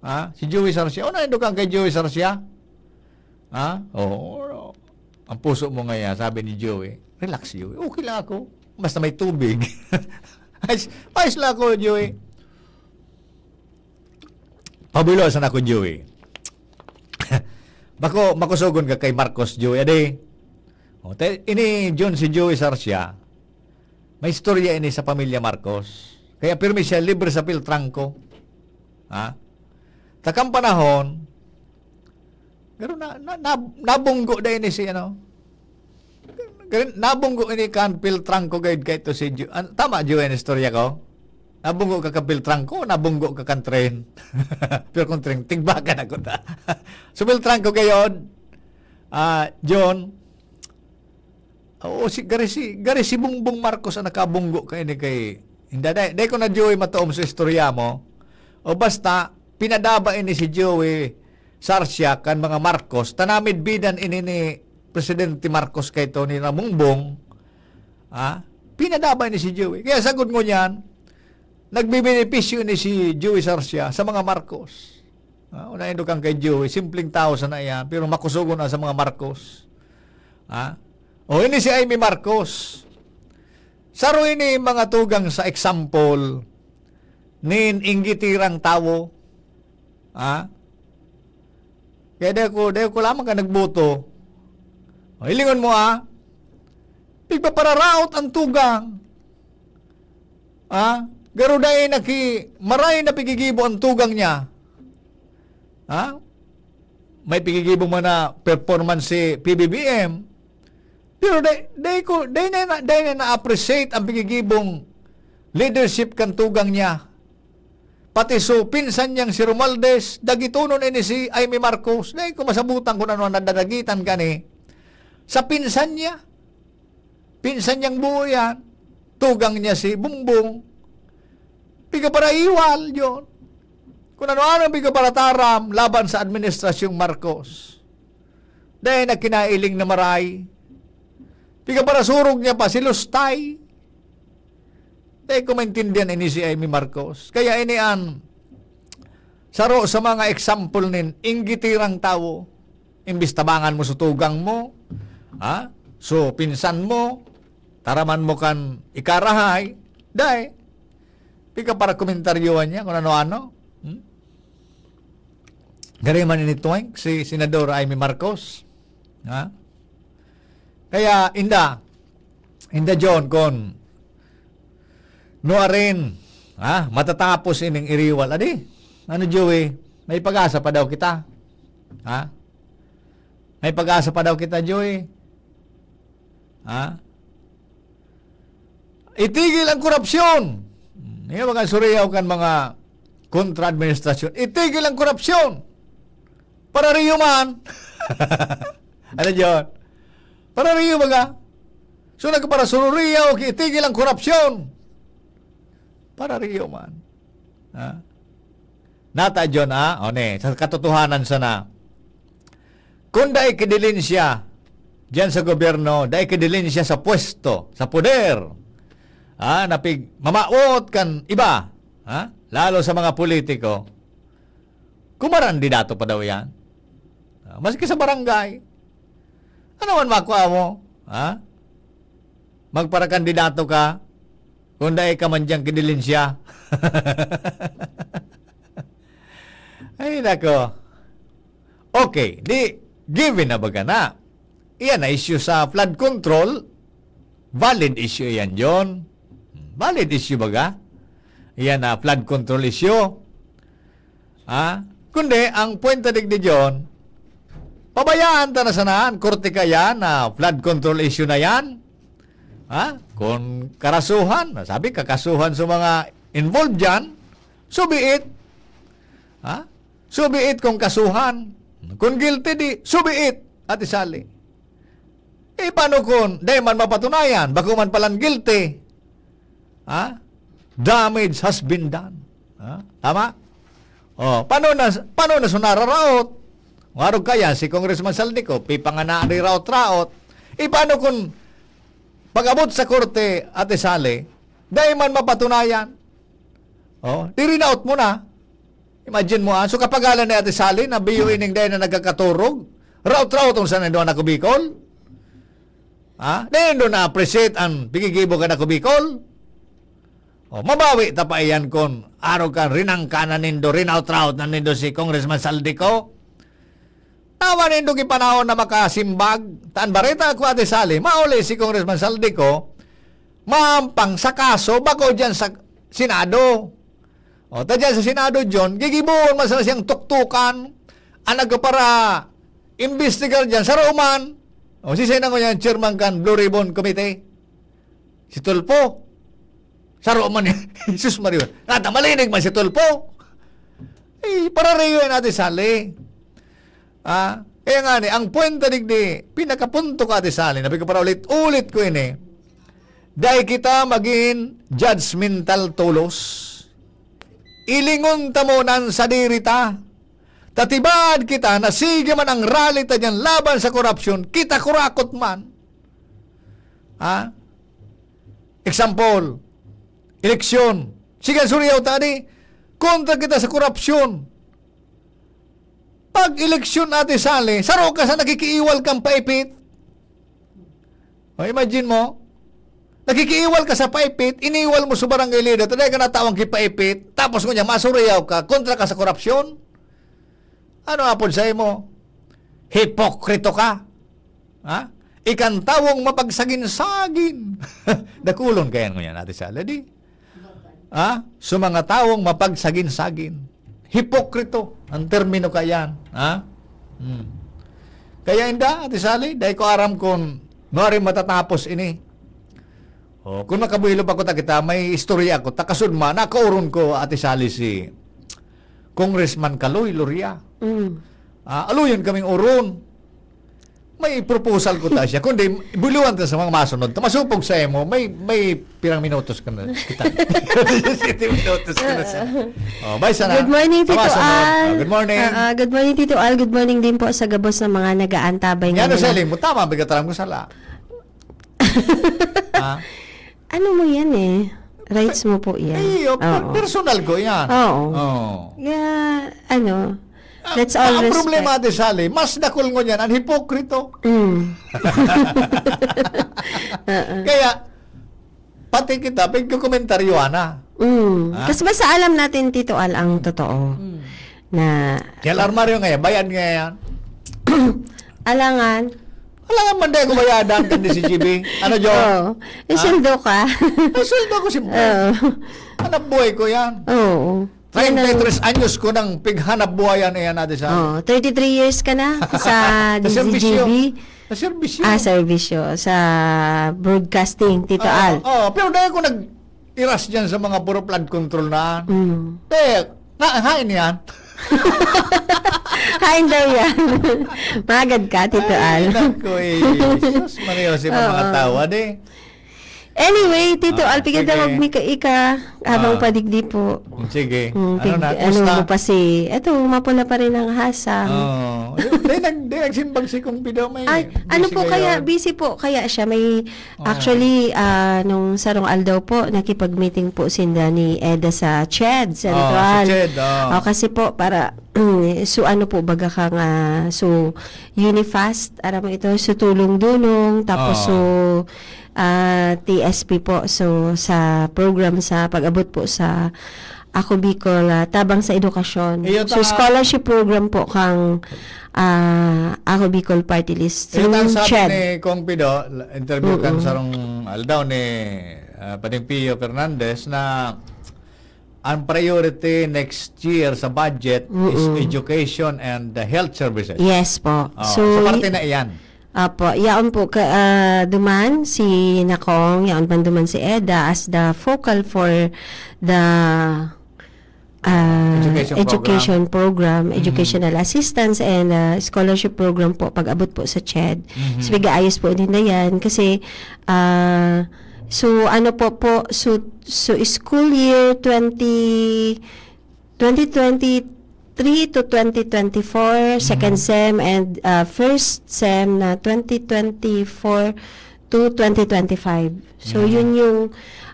Ha? Si Joey Sarcia. O, naindo kang kay Joey Sarcia? Ha? Oo. Ang puso mo ngayon, sabi ni Joey, "Relax, Joey. Okay lang ako. Basta may tubig." Ayos, ayos lang ako, Joey. Pabulosan ako, Joey. Bako, makusogon ka kay Marcos, Joey. Ade. O, te, ini John si Joey Sarcia. May istorya ini sa pamilya Marcos. Kaya pirmi siya libre sa Piltrangco. Ha? Takang panahon, pero na, na, na, nabunggo na ini si ano. Gan-, nabunggo ini kan Piltrangco guide kay to si Ju-, an-, tama, Ju, an istorya ko? Nabunggo ka kan Piltrangco, nabunggo ka kan tren. Pero kung tren, tigbakan ako ta. So, Piltrangco gayod, ah, John, oo, si, gari si, gari si Bongbong Marcos ang nakabunggo kaini kay, hindi, dai, dai ko na, Joey, matuom sa istorya mo. O basta, pinadaba ini si Joey Sarcia kan mga Marcos, tanamid bidan ini ni Presidente Marcos kay Tony Ramungbong, ah, pinadaba ini si Joey. Kaya sagod ngunyan, nagbibenepisyo ini si Joey Sarcia sa mga Marcos. Ah, una indo kang kay Joey, simpleng tao sana iyan, pero makusogon na sa mga Marcos. Ah? O, ini si Imee Marcos. Saro ini mga tugang sa example nin inggitirang tawo. Ah? Kaya di ako, di ako lamang ka nagboto. O, hilingon mo, ah. Pigpapararaot ang tugang. Ah? Garo dai naki-, maray na pigigibo ang tugang niya. Ha? May pigigibo man na performance si P B B M. Pero dai, dai ko, dai na, dai na na-appreciate ang pigigibong leadership kan tugang niya. Pati so pinsan niyang si Romualdez, dagitonon ini si Imee Marcos. Dai ko masabutan kung ano ang nadadagitan kani sa pinsan niya. Pinsan niyang buo yan. Tugang niya si Bongbong. Pigaparaiwal, John. Kung ano-ano ang pigaparataram laban sa administrasyong Marcos. Dahil na kinailing na maray. Pigaparasurog niya pa si Lustay. Dahil ko maintindihan ini si Imee Marcos. Kaya ini an saro sa mga example nin inggitirang tawo. Imbis tabangan mo sa tugang mo, ha? So, pinsan mo, taraman mo kan ikarahay, dai. Pigaparakomentaryohan niya kung ano-ano. Hmm? Gari man ini tuwing si Senador Imee Marcos. Ha? Kaya, inda, inda John, kun nuarin, ha, matatapos ining iriwal. Adi, ano, Joey? May pag-asa pa daw kita. Ha? May pag-asa pa daw kita, Joey. Ha? Itigil ang korupsyon. Yan mga suriyaw kan mga kontra-administrasyon. Itigil ang korupsyon. Para riyo man. Ano, John? Para riyo, baga? So, nagparasururiyaw, itigil ang korupsyon. Para riyo man. Ha? Nata, John, ha? O, ne, sa katotohanan sana. Kung dai kidilin siya diyan sa gobyerno, dai kidilin siya sa pwesto, sa poder, ha? Napig-, mamawot kan iba, ha? Lalo sa mga politiko, kumarandidato pa daw yan. Ah, maski sa barangay. Ano man makuha mo? Ha? Magparakandidato ka, kung dai ka man diyang kidilin siya. Ay, nako. Okay, di, given na baga na. Iyan na issue sa flood control. Valid issue yan, John. Valid issue baga? Iyan na flood control issue. Ha? Kundi, ang point na digdi, John, pabayaan ta na sana an korte kaya na flood control issue na yan. Ha? Kung karasuhan, sabi, kakasuhan sa mga involved dyan, so be it. Ha? So be it kung kasuhan. Kung guilty, di, so be it, Ate Sally. Eh, paano kung di man mapatunayan? Bako man palan guilty. Ha? Damage has been done. Ha? Tama? Oh, paano na, paano na so nararaot? Ngarog kaya si Congressman Zaldy Co, pipanganaan ni raot-raot. Eh, paano kung pag-abot sa korte, Ate Sally, dai man mapatunayan? Oh, di rinaot mo na. Imagine mo, ah. So, kapagalan ni Ate Sally na biyo ining dai na nagkakaturog. Raot-raot ang sa nindong anak ko Bicol. Ha? Dai nindo na-appreciate ang pigigibo kan anak ko Bicol. Oh, mabawi ta pa iyan kun arog kan rinangkanan nindo, rinaot-raot na nindo si Congressman Zaldy Co. Tawa nindo gipanahon na makasimbag. Taan bareta ako, Ate Sally, mauli si Congressman Zaldy Co, maampang sa kaso, bako diyan sa Senado. O, ta diyan sa Senado, John, gigibohon man sana siyang tuktukan, ang nagpara-imbestigar diyan, saro man. O, si sino ngunyan, chairman kan Blue Ribbon Committee? Si Tulfo. Saro man yan. Jesus Maria. Nata, malinig man si Tulfo. Eh, para riyo yan, Ate Sally. Ah, kaya nga ni, ang puwenta digdi, pinakapunto ka, Ate Sally, na pinagpapaulit-ulit ko ini, dai kita magin judgmental tolos. Ilingon ta mo nan sadiri ta. Tatibaad kita na sige man ang rally ta diyan laban sa korupsyon, kita kurakot man. Ha? Example, eleksyon. Sige, suriyaw ta di, kontra kita sa korupsyon. Pag eleksyon, Ate Sally, saro ka sa nakikiiwal kang paipit. O, imagine mo, nakikiiwal ka sa paipit, iniwal mo sa barangay leader, taday ka na tawang kipaipit, tapos ngunyan, masuriyaw ka, kontra ka sa korupsyon? Ano apod sa imo? Hipokrito ka. Ha? Ikan tawong mapagsagin-sagin. Dakulon kayan ngunyan, Ate Sally, di? Ha? So, mga tawong mapagsagin-sagin. Hipokrito ang termino kayan. Ha? Hmm. Kaya inda, Ate Sally, dai ko aram kung maaaring matatapos ini. O, kung makabuhilo pa ko ta kita, may istorya ako. Takasud man, nakauron ko, Ate Sally, si Congressman Kaloy Loria. Mm. Ah, aluyon kaming oron. May proposal ko ta siya. Kundi, buluan ta sa mga masunod. Ta masupog sa imo, may, may pirang minutos ka na kita. Siyete minutos ka na sa. Oh, bye sana. Good morning, Sa Tito masunod. Al. Oh, good morning. Ah, ah, good morning, Tito Al. Good morning din po sa gabos na mga nag-aantabay Yan, ngayon. Sally, mo tama, bigat alam ko sala. Ha? Ano mo yan eh? Rights mo po yan. Ay, oh, per-, Oo. personal ko yan. Oo. Oo. Kaya, ano, Ah, let's all ang respect. problema, Ate Sally, mas dakul ngunyan ang hipokrito. Mm. Oo. Kaya, pati kita, pagkukomentaryo, ana. Mm. Ha? Kasi basta alam natin, Tito Al, ang totoo. Mm. Na, Kaya armaryo nga yan, bayad nga yan. Alangan. Alangan man dahil kumayadan kan D C G B. Ano, Jo? Oo. Yung Ha? sweldo ka. Ay, sweldo ko, siyempre. Oo. Hanap buhay ko yan. Oo. treinta y tres anyos ko nang pighanap buhayan iyan natin sa... Oh, thirty-three years ka na sa Sa serbisyo. D C G B. Sa serbisyo. Ah, serbisyo. Sa broadcasting, Tito Ah, Al. Oh, pero dahil ko nag-iras dyan sa mga puro flood control na. Mm. Eh, nga, hain yan. Hain daw yan. Magad ka, Tito Al. Ay, naku, eh. Sus, Maria Jose, mga Oo. tawad eh. Anyway, Tito Ah, Al, pigatawag sige. mi ka ika, habang Ah. padigdi po. Sige. Mm, Ano pig- na? ano Kumusta? mo pa si, eto, mapula pa rin ang hasa. Oh, di, di, nag, di nagsimbag si Kong Pido may Ay, ano busy po kaya, kayo? Busy po kaya siya. May, Oo. actually, ah, nung sarong aldaw po, nakipag-meeting po sinda ni Eda sa CHED Oh, Central. sa CHED, oh. Oh, kasi po, para, so ano po, baga ka nga, so, Unifast, aram mo ito, so tulong-dulong, tapos Oo. so, ah, T S P po, so sa program sa pag-abot po sa Ako Bicol, ah, Tabang sa Edukasyon. Iyo So, ta- scholarship program po kang ah, Ako Bicol Party List Kaya ang through sabi CHED. ni Kong Pido, interview kan Mm-mm. sarong aldaw ni ah, Pading Pio Fernandez na ang priority next year sa budget is Mm-mm. education and the health services. Yes po. Oh, So, so, parte y- na iyan. Apo, yaon po ka, ah, duman si Nakong, yaon man duman si Eda as the focal for the ah, Education education program, Mhm. educational assistance and ah, scholarship program po pag-abot po sa CHED. Mhm. So, pig-aayos po din na yan kasi ah, so ano po po, so, so school year twenty, twenty twenty-three to twenty twenty-four, second Mhm. sem and ah, first sem na twenty twenty-four to twenty twenty-five. So, Mhm. yun yung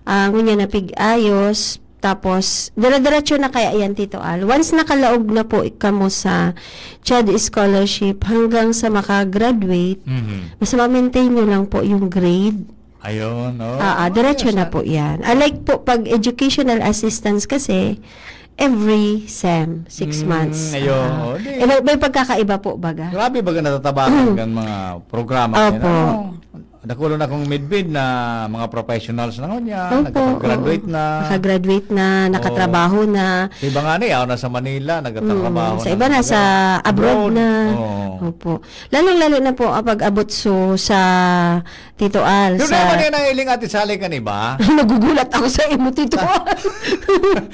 ah, ngunyan na pig-ayos. Tapos, dire-diretso na kaya yan, Tito Al. Once nakalaog na po kamo sa CHED scholarship hanggang sa makagraduate, Mhm. basta ma-maintain nyo lang po yung grade. Ayun, no? Ah, ah, diretso Ayos na yan. po yan. Unlike po pag educational assistance kasi, every sem, six Mm, months. ayun, Ah, oh, di. Iba, may pagkakaiba po, baga. Grabe baga natatabangan kan mga programa. Opo. Yan, ano? Dakulo na kong midbid na mga professionals na ngunyan, Opo, nakapag-graduate oo. na. Nakagraduate na, Oo. nakatrabaho na. Sa iba nga niya, ako nasa Manila, nagtatrabaho Mm, sa na iba ng nasa mga abroad na. Oo. Opo. Lalong-lalo na po kapag abot so sa Tito Al, Pero sa naman yan ang iling Ate Sally kan iba. Nagugulat ako sa imo, Tito Al.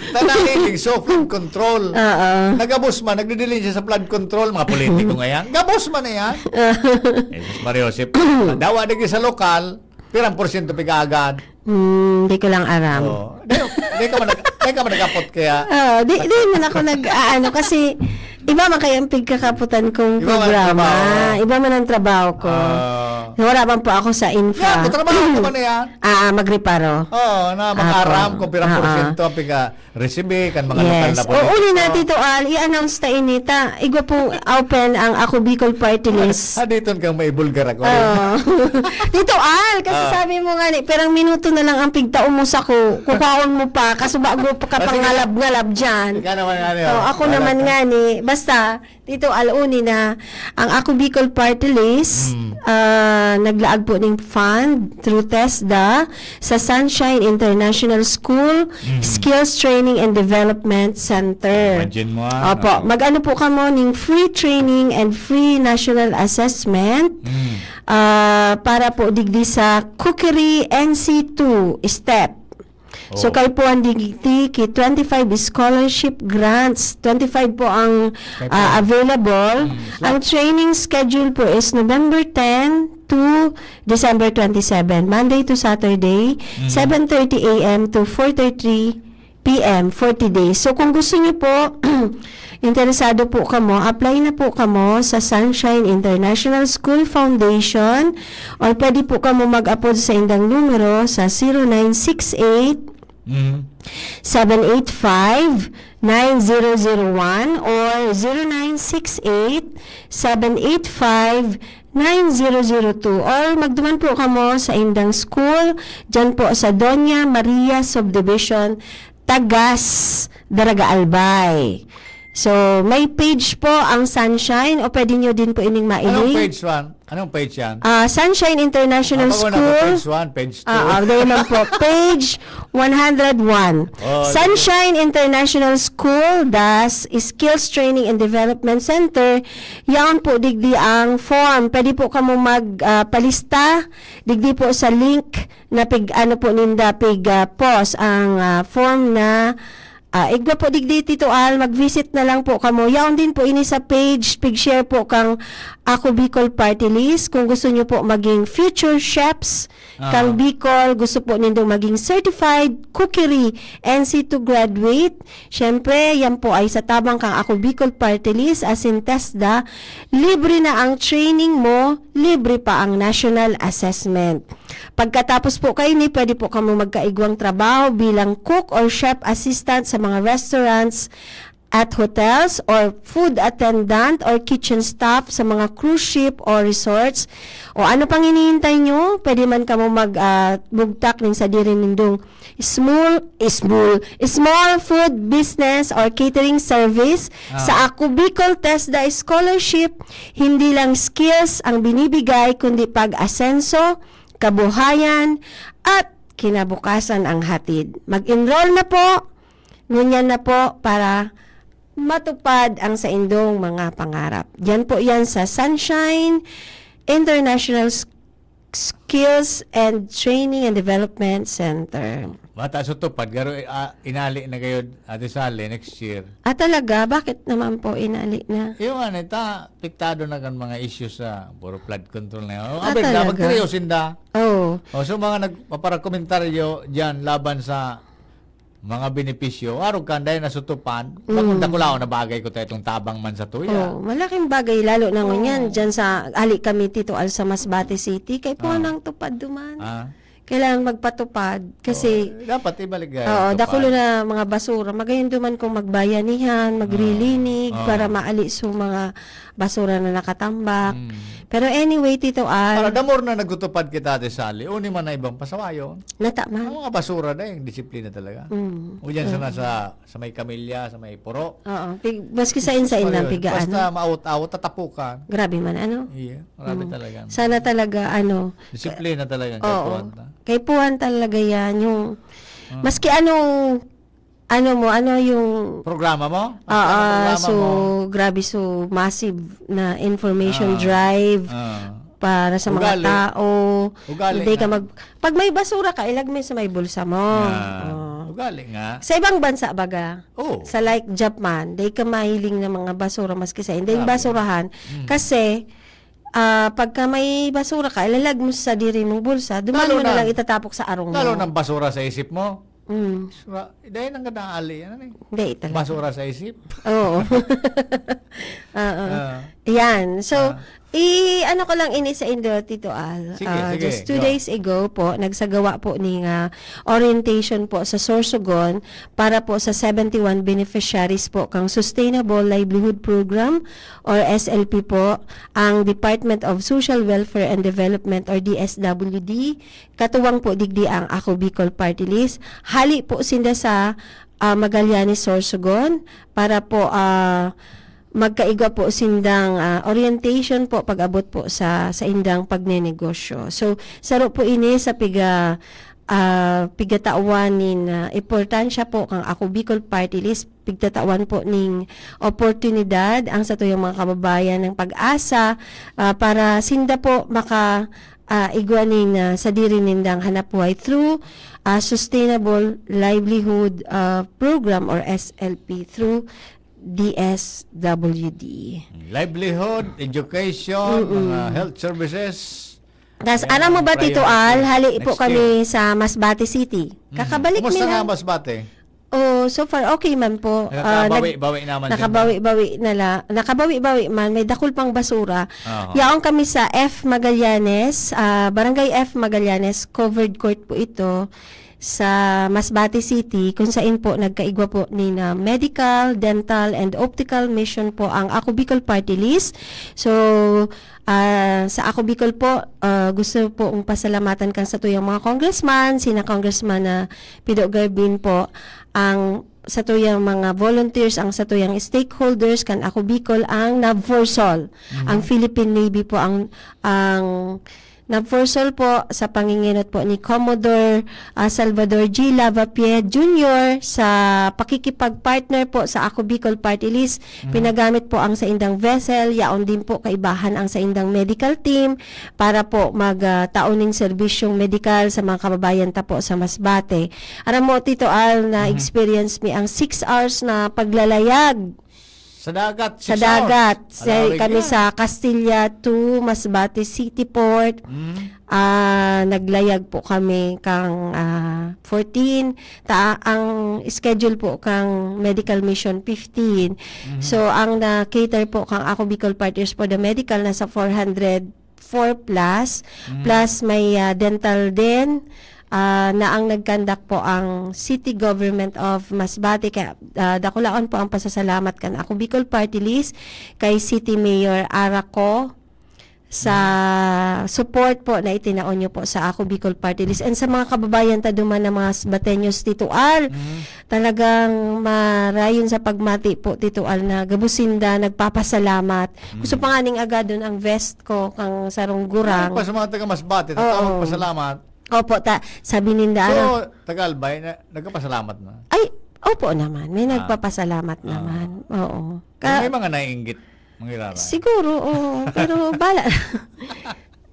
Tanang iling, so flood control. Oo. Nagabos man, nagdidiling siya sa flood control, mga politiko nga yan. Gabos man na yan. Jesus Maria Josep. Dawa digdi sa lokal, pirang porsyento pig-agad. Hmm, di ko lang aram. Oh. Di, di ka man, nag- di ka man nagapot kaya. Oh, di, di man ako nag-aano kasi iba man kaya ang pigkakaputan kong Iba man ang programa. trabaho. Iba man ang trabaho ko. Ah. Wala man po ako sa infra. Yan, katrabaho ka man na yan. Ah, magreparo. Oo, na mag-aram Apo. kung pirang Ah, porsyento ang piga-resibi kan mga lokal Yes. na O, uli na, politiko. Tito Al, i-announce ta ini ta. Igwa pong open ang Ako Bicol Party List. Ah, dito kang may bulgar ako. Oh. Tito Al, kasi Ah. sabi mo nga ni, pirang minuto na lang ang pigtao mo sa ko. Kukaon mo pa, kaso bago pa ka Ah, sige. pangalab-ngalab dyan. Ikaw naman nga ni, Oh, oh. ako Wala naman ka. nga ni, basta, Tito Al, uni na, ang Ako Bicol Party List, Mm. ah, naglaag po ng fund through TESDA sa Sunshine International School Mm. Skills Training and Development Center. Imagine mo, ah, Opo, no? mag-ano po kamo ning free training and free national assessment Mm. ah, para po digdi sa Cookery N C two step. So, Oh. kaipuhan digdi ki twenty-five scholarship grants. Twenty-five po ang Kaipuhan. ah, available. Mm, Ang training schedule po is November ten to December twenty-seven, Monday to Saturday, Mm. seven thirty a m to four thirty p m, forty days. So, kung gusto niyo po, interesado po kamo, apply na po kamo sa Sunshine International School Foundation or pwede po kamo mag-apod sa indang numero sa zero nine six eight, Mm. seven eight five, nine zero zero one or zero nine six eight, seven eight five, nine zero zero two or magduman po kamo sa indang school dyan po sa Doña Maria Subdivision, Tagas, Daraga Albay. So, may page po ang Sunshine, o pwede nyo din po ining Anong mailing. page one? Anong page yan? Ah, Sunshine International Ah, bago na po, School. page one, page two. Ah, ah, dahil lang po. Page one hundred one. Oh, Sunshine International School, das Skills Training and Development Center. Yaon po digdi ang form. Pwede po kamo mag, ah, palista digdi po sa link na pig, ano po ninda, pig, ah, post ang, ah, form na Ah, igwa po digdi, Tito Al, mag-visit na lang po kamo. Yaon din po ini sa page, pig-share po kang Ako Bicol Party List. Kung gusto nyo po maging future chefs Ah. kang Bicol, gusto po nindong maging certified cookery N C two graduate, syempre, yan po ay sa tabang kang Ako Bicol Party List, asin TESDA, libre na ang training mo, libre pa ang national assessment. Pagkatapos po kaini, pwede po kamo magkaigwang trabaho bilang cook or chef assistant sa mga restaurants at hotels, or food attendant or kitchen staff sa mga cruise ship or resorts. O ano pang hinihintay nyo? Pwede man kamo mag, ah, bugtak nin sadiri nindong small, small, small food business or catering service Ah. sa Ako Bicol TESDA Scholarship. Hindi lang skills ang binibigay, kundi pag-asenso, kabuhayan, at kinabukasan ang hatid. Mag-enroll na po, ngunyan na po para matupad ang saindong mga pangarap. Yan po yan sa Sunshine International S-, Skills and Training and Development Center. Bata sa tupad, garo, ah, inali na kayo, Ate Sally, next year. Ah, talaga? Bakit naman po inali na? Yung ano, ta, apektado na kan mga issues sa puro flood control na yun. Oh, Ah, abin, talaga? Magkuriyo sinda. Oo. Oh, so mga nagpaparakomentaryo dyan laban sa mga benepisyo, arog kan dahil nasutupan, Mm. bakong dakulaon na bagay ko tayo itong tabang man sa tuya. Oh, malaking bagay, lalo na Oo. ngunyan, dyan sa, ali kami, Tito Al, sa Masbate City, kay po Ah. nang tupad duman. Ah. Kailangan magpatupad kasi Oo, dapat ibalik, eh, Oo, tupad. dakulo na mga basura. Magayon duman kung magbayanihan, maglilinig Oo. para maali sa mga basura na nakatambak. Mm. Pero anyway, Tito Al Para the more na nagtutupad kita, Ate Sally, uni man na ibang pasawayon. Nata man. Ang mga basura na yung disiplina talaga. Mm. O dyan sa Mm. nasa, sa may kamilya, sa may puro. Oo. Pig-, maski sa insa Mas inang mali. piga, Basta ano? maawat-awat, tatapukan. Grabe man, ano? Iya, grabe Mm. talaga. Sana talaga, ano, Disiplina talaga ang Oo. kaipuhan na. Kaipuhan talaga yan, yung Ah. maski anong, ano mo, ano yung Programa mo? Maski Ah, anong ah, programa so, mo. grabe, so, massive na information Ah. drive Ah. para sa mga Ugali. tao. Ugali Hindi ka nga. mag-, pag may basura ka, ilagay mo sa may bulsa mo. Ah. Oh. Ugali nga. Sa ibang bansa, baga, Oo. sa like Japan, di ka mahiling ng mga basura maski sa hindi Grabe. basurahan. Mm. Kasi, ah, pagka may basura ka, ilalagay mo sa diri mong bulsa, duman Lalo mo na na, lang itatapok sa arong lalo mo. ng basura sa isip mo. Mm. Basura, dahil ang ganda ali, ano ni? Hindi, talaga. Basura sa isip. Oo. Oo. Ah. Yan. So, Ah. i-ano ko lang ini sa indo, Tito Al. Sige, Ah, sige, just two go. days ago po, nagsagawa po ning, ah, orientation po sa Sorsogon para po sa seventy-one beneficiaries po kang Sustainable Livelihood Program or S L P po, ang Department of Social Welfare and Development or D S W D. Katuwang po digdi ang Ako Bicol Party List. Hali po sinda sa, ah, Magallanes, Sorsogon para po, ah, magkaigwa po sindang, ah, orientation po pag-abot po sa, sa indang pagnenegosyo. So, saro po ini sa piga-, ah, pigatawan nin, ah, importansya po kang Ako Bicol Party List, pigtatawan po ning oportunidad ang satuyang mga kababayan ng PAGASA, ah, para sinda po maka, ah, igwa nin, ah, sadiri nindang hanapbuhay through, ah, Sustainable Livelihood, ah, Program or S L P through D S W D. Livelihood, education, Mm-mm. mga health services. Tas, Yan aram mo ang ba, Tito priority. Al, hali po Next kami year. sa Masbate City. Mm. Kakabalik Kumusta nila. nga ang Masbate? Oh, so far, okay man po. Ah, nag-, Nakabawi-bawi naman sila. nakabawi-bawi na la-, nakabawi-bawi man, may dakul pang basura. Aha. Yaon kami sa F Magallanes, ah, Barangay F Magallanes, covered court po ito. sa Masbate City, kung sain po nagkaigwa po ni na medical, dental, and optical mission po ang Ako Bicol Party List. So, ah, sa Ako Bicol po, ah, gusto po kong pasalamatan kan satuyang mga congressman, sina Congressman na Pido Garbin po, ang satuyang mga volunteers, ang satuyang stakeholders kan Ako Bicol, ang NAVFORSOL, ang Philippine Navy po, ang, ang NAVFORSOL po sa pangingenot po ni Commodore, ah, Salvador G. Lavapied Junior sa pakikipag-partner po sa Ako Bicol Party List. Pinagamit po ang saindang vessel, yaon din po kaibahan ang saindang medical team para po mag, ah, tao ning serbisyong medikal sa mga kababayan ta po sa Masbate. Aram mo, Tito Al, na experience mi ang six hours na paglalayag Sa dagat, sa six dagat. hours. Sa, Alarig kami yan. sa Castilla to Masbate City Port. Mm. Ah, naglayag po kami kang ah, fourteen. Ta ang schedule po kang medical mission fifteen. So ang na-cater po kang Ako Bicol Partners for the Medical nasa four hundred four plus, plus may ah, dental din. Ah, na ang nag-conduct po ang City Government of Masbate. Kaya ah, dakulaon po ang pasasalamat kan Ako Bicol Party List kay City Mayor Araco sa support po na itinao nyo po sa Ako Bicol Party List and sa mga kababayan ta duman na mga Sbateños, Tito Al. Talagang marayon sa pagmati po, Tito Al, na gabos sinda nagpapasalamat. Gusto pa nga ning agadon ang vest ko kang sarong gurang. Pa sa mga taga Masbate, Oo. Pasalamat. Opo, ta, sabi ninda, So, ano, taga Albay, na, nagkapasalamat na. Ay, opo naman. May Ah. nagpapasalamat Ah. naman. Oo. Ka- May mga naiinggit, mangyayari. Siguro, oo. Pero bala.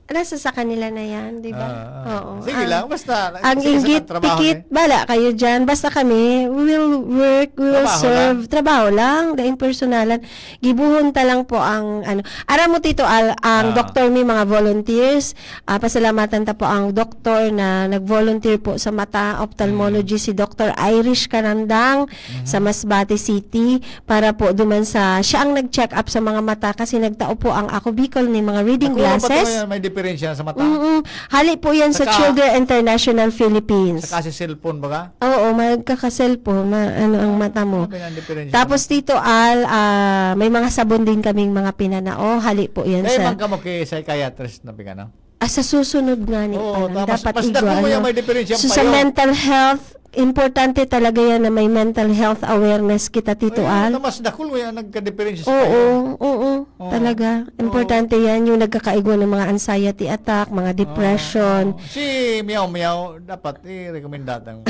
Nasa sa kanila na yan, di ba? Ah, ah. Oo. Sige Ang- lang, basta. Ang sige, sa inggit, trabaho pikit, eh. bala kayo dyan. Basta kami, we will work, we will Trabaho serve. Trabaho lang. Daing personalan. Gibuhon ta lang po ang, ano. Aram mo, Tito Al, ang Ah. doktor mi, mga volunteers. Ah, pasalamatan ta po ang doktor na nag-volunteer po sa mata, ophthalmology, si Doctor Irish Karandang sa Masbate City para po duman sa, siya ang nag-check up sa mga mata kasi nagtao po ang Ako Bicol ni mga reading Nakuha pa glasses. Tayo, may diferensya sa mata. Mm-mm. Hali po yan sa Saka- Children International Philippines. Sa kasi cellphone ba ka? Oo, magkaka-cellphone, ma- ano ang mata mo. Ano ba yung diferensya? Tapos, Tito Al, ah, may mga sabon din kaming mga pinanao. Hali po yan Dahil sa... man kamo kay psychiatrist na pigano? Ah, sa susunod nga ni Oo, pa lang. tama. Dapat Mas igwa, dako mo ano. yan, may diferensya So, pa sa yun. mental health, importante talaga yan na may mental health awareness kita, Tito Ay, Al. Mas dakul mo yan, nagka-diferensya sa Oo, payo. oo, Oo. talaga. Oo. Importante yan, yung nagkakaigwa ng mga anxiety attack, mga depression. Oo. Si Meow Meow, dapat i-recommend datang.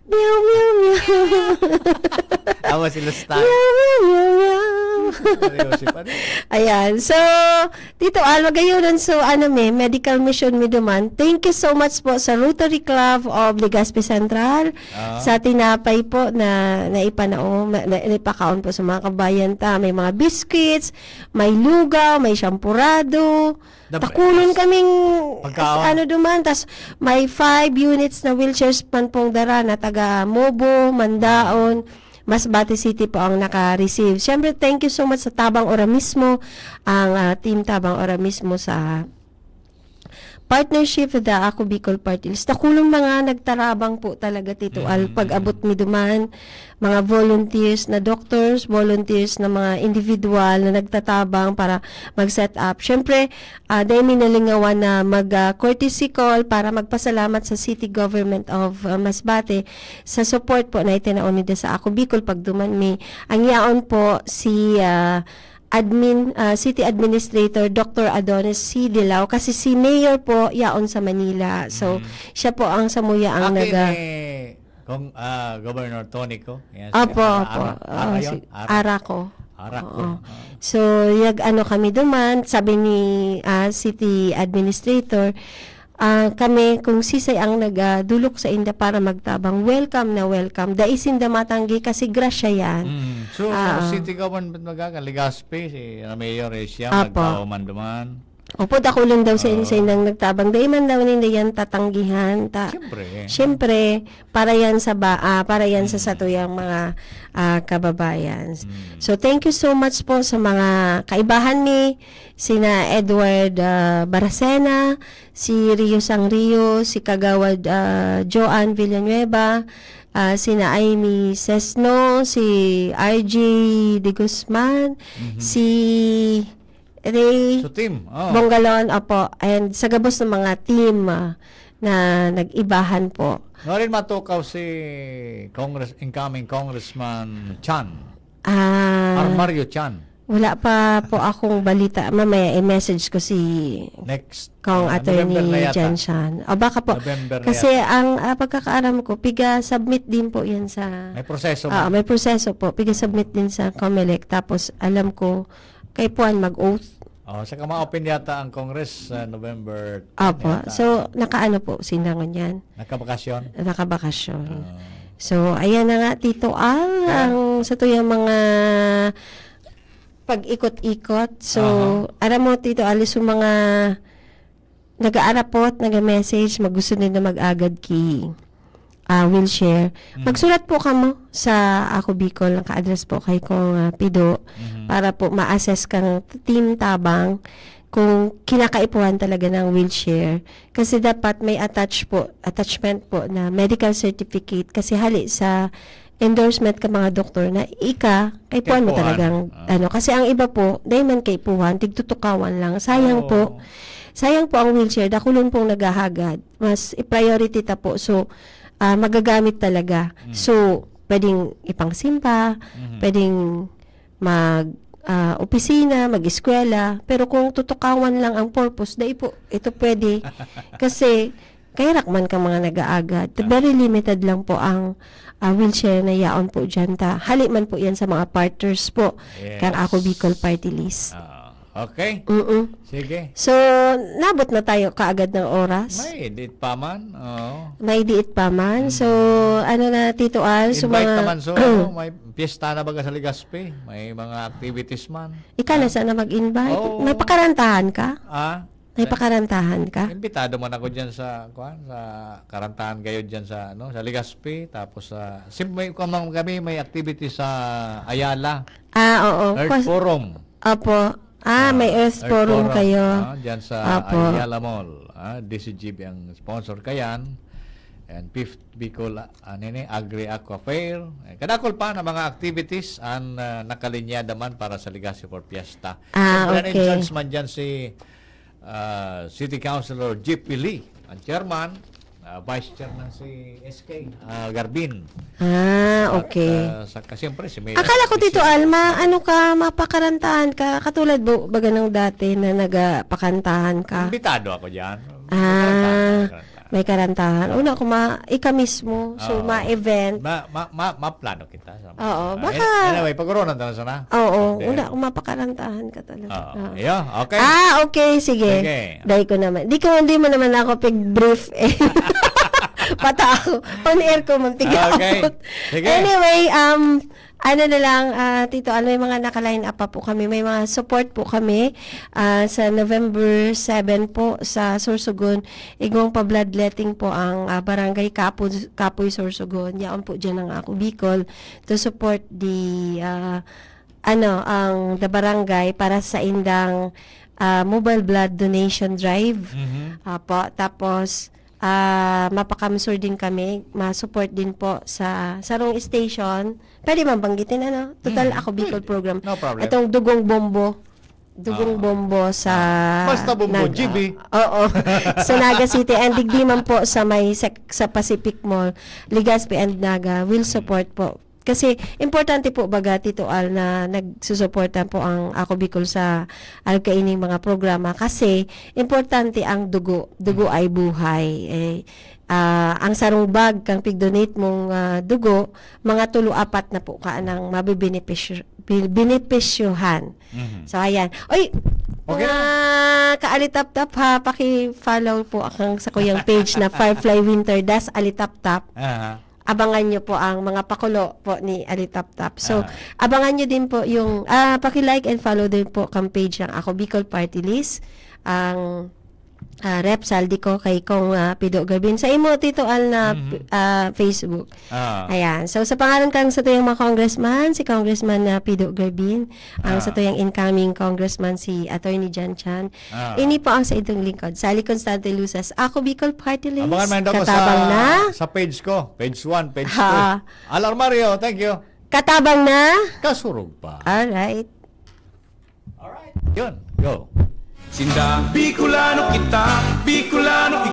Meow, meow, meow. Awa sila style. Meow, meow, meow, meow. Seryoso pa rin. Ayan. So, Tito Al, magayunan. So, ano mi, medical mission mi duman. Thank you so much po sa Rotary Club of Legazpi Central, Ah. sa tinapay po na naipanao, na, na, naipakaon po sa mga kabayan ta. May mga biscuits, may lugaw, may champorado. The Takulon best. Kaming Pagkaon. Ano duman. Tas may five units na wheelchairs man pong dara na taga Mobo, Mandaon, Masbate City po ang naka-receive. Siyempre, thank you so much sa Tabang Ora mismo, ang ah, Team Tabang Ora mismo sa partnership with the Ako Bicol Party List. Takulong mga nagtarabang po talaga, Tito Al, Mm. pag-abot mi duman, mga volunteers na doctors, volunteers na mga individual na nagtatabang para mag-set up. Siyempre, ah, dahil mi nalingawan na mag ah, courtesy call para magpasalamat sa City Government of ah, Masbate sa support po na itinao nila sa Ako Bicol pag duman mi. Ang yaon po si ah, admin ah, City Administrator Doctor Adonis C. Dilao kasi si Mayor po yaon sa Manila. So, Mm. siya po ang samuya ang Akin naga- eh, kung ah, Governor Tonico. Yan, Opo, Ara- opo. Ara- Oo, Ara yun? si Ara. Araco. Araco. Oo. So, yag-ano kami duman, sabi ni ah, City Administrator, ah, kami kung sisay ang nagdulok sa inda para magtabang, welcome na welcome. Dai sinda matanggi kasi grasya yan. Mm. So, Ah. sa City Government magaga, Legazpi, si Mayor Asia, Apo. magtao man duman. Opo, dakulon daw sa Oo. sa indang nagtabang. Dai man daw ninda yan tatanggihan. Ta, Siyempre. siyempre, para yan sa ba, ah, para yan sa Mm. satuyang mga, ah, kababayan. Mm. So, thank you so much po sa mga kaibahan mi, sina Edward, ah, Baracena, si Rio Sangrio, si Kagawad, ah, Joan Villanueva, ah, sina Amy Sesno, si R J De Guzman, Mhm. si Ray So, team, oh. Bongalon, opo, and sa gabos ng mga team, ah, na nag-ibahan po. Ngayon matukaw si Congress, incoming Congressman Chan. Ah, Armario Chan. Wala pa po akong balita. Mamaya i-message ko si Next, Kong ah, Attorney November na yata. Jan Shan. O baka po, November na kasi yata. ang, ah, pagkakaaram ko, piga-submit din po yan sa May proseso Ah, man. may proseso po. Piga-submit din sa Comelec. Tapos, alam ko, kay Puan mag-oath. Oh, saka ma-open yata ang Congress sa November ten Apo. yata. So, nakaano po, sinda ngunyan? Nakabakasyon? Nakabakasyon. Ah. So, ayan na nga, Tito Al, Ah. ang sa tuyang mga pag-ikot-ikot. So, Aha. aram mo, Tito Al, so mga nag-aarapot, naga-message, magusto nila mag-agad ki, ah, wheelchair. Mhm. Magsurat po kamo sa Ako Bicol, naka-address po kay Kong, ah, Pido, Mhm. para po ma-assess kang Team Tabang kung kinakaipuhan talaga ng wheelchair. Kasi dapat may attach po, attachment po na medical certificate. Kasi hali sa endorsement ka mga doktor na ika, kaipuhan mo Kaipuhan. talagang, Ah. ano. Kasi ang iba po, dahil man kaipuhan, tigtutukawan lang. Sayang Oo. po. Sayang po ang wheelchair. Dakulon pong naghahagad. Mas i-priority ta po. So, ah, magagamit talaga. Mm. So, pwedeng ipangsimba, Mhm. pwedeng mag, ah, opisina, mag-eskwela. Pero kung tutukawan lang ang purpose, dai po ito pwede. Kasi, kaya rakman ka mga nag-aagad. Ah. Very limited lang po ang, ah, wheelchair na yaon po dyan. Ta, hali man po yan sa mga partners po. Yes. Kang Ako Bicol Party List. Ah, okay. Mm-mm. Sige. So, nabot na tayo kaagad ng oras. May diit pa man. Oo. May diit pa man. So, Mm. ano na, Tito Al, so Invite mga naman, so, ano, may piyesta na baga sa Legazpi. May mga activities man. Ika na Ah. sana mag-invite. Oo. May pakarantahan ka? Ah? May May pakarantahan ka? Imbitado man ako dyan sa, kuwan, sa karantahan kayo dyan sa, ano, sa Legazpi. Tapos, sa, sim-, may, kuwan man kami, may activity sa Ayala. Ah, oo. Earth Kwas- Forum. Opo. Ah, may Ah, Earth Earth Forum Forum, kayo. ah, dyan sa Opo. Ayala Mall. Ah, D C G B ang sponsor kayan. And Fifth Bicol, ah, ano yun eh, Agri Aqua Fair. Eh, kadakol pa na mga activities ang, ah, nakalinya naman para sa Legazpi for Fiesta. Ah, Siyempre, ang okay. in charge man dyan si, ah, City Councilor G P Lee, ang chairman. Ah, vice chairman si S K, ah, Garbin. Ah, At, okay. ah, saka siyempre si Mayor Akala ko, Tito Vicente. Alma, ano ka, mapakarantahan ka, katulad bo-, baga ng dati na nagapakantahan ka? Imbitado ako dyan. Ah, Makarantahan, makarantahan. may karantahan. Oo. Una ko ma-, ika mismo, so Oo. ma-event. Ma-, ma-, ma-, maplano kita. Oo, Ah, baka an-, anyway, pag-oronan ta na sana. Oo, There. una ko mapakarantahan ka talaga. Oo. Oo. Yeah, okay. Ah, okay, sige. Sige. Dai ko naman. Di ko, hindi mo naman ako pig-brief eh. Pata ako. On air ko, man, piga Okay. ako. Sige. Anyway, um, ano na lang, ah, Tito Al, may mga naka-line up pa po kami. May mga support po kami, ah, sa November seven po sa Sorsogon. Igwang pa-bloodletting po ang, ah, Barangay Kapo-, Kapoy, Sorsogon. Yaon po dyan ang Ako Bicol to support the, ah, ano, ang the barangay para sa indang, ah, mobile blood donation drive. Mhm. Apo, tapos, ah, mapakamsur din kami, ma-support din po sa sarong station. Pwede man banggitin, ano? Total, Mhm. Ako Bicol Pwede. program. No problem. Itong Dugong Bombo. Dugong Ah. Bombo sa Ah. Basta Bombo, Nag-, G B. Oo. Sa Naga City. And digdi man po sa may sek-, sa Pacific Mall, Legazpi and Naga will Mm. support po. Kasi importante po baga, Tito Al, na nagsusuporta po ang Ako Bicol sa alkaining mga programa. Kasi importante ang dugo. Dugo Mm. ay buhay. Eh, ah, ang sarong bag kang pig-donate mong, ah, dugo, mga tulo-apat na po ka nang mabibenepisyo-, bi-, benepisyohan. Mhm. So, ayan. Oy, Okay mga na. Kaalitaptap ha, paki-follow po akong sa kuyang page na Firefly Winter Das Alitaptap. Aha. Abangan nyo po ang mga pakulo po ni Alitaptap. So, Ah. abangan nyo din po yung, ah, paki-like and follow din po kang page ng Ako Bicol Party List. ang, ah, Rep Zaldy Co kay Cong, ah, Pido Garbin. Sa imo, Tito Al, na, Mhm. ah, Facebook. Ah. Ayan. So, sa pangalan kan satuyang mga congressman, si Congressman na Pido Garbin, ang Ah. satuyang incoming congressman, si Attorney Jan Chan. Ah. Ini po ang sa inyong lingkod, Sally Constante Luces. Ako, Bicol Party List. Abangan man daw ko sa, Katabang na. sa page ko. Page one, page two. Ha. Al Armario, thank you. Katabang na. Kasurog pa. Alright. Alright. Yun. Go. Sinda, Bicolano kita, Bicolano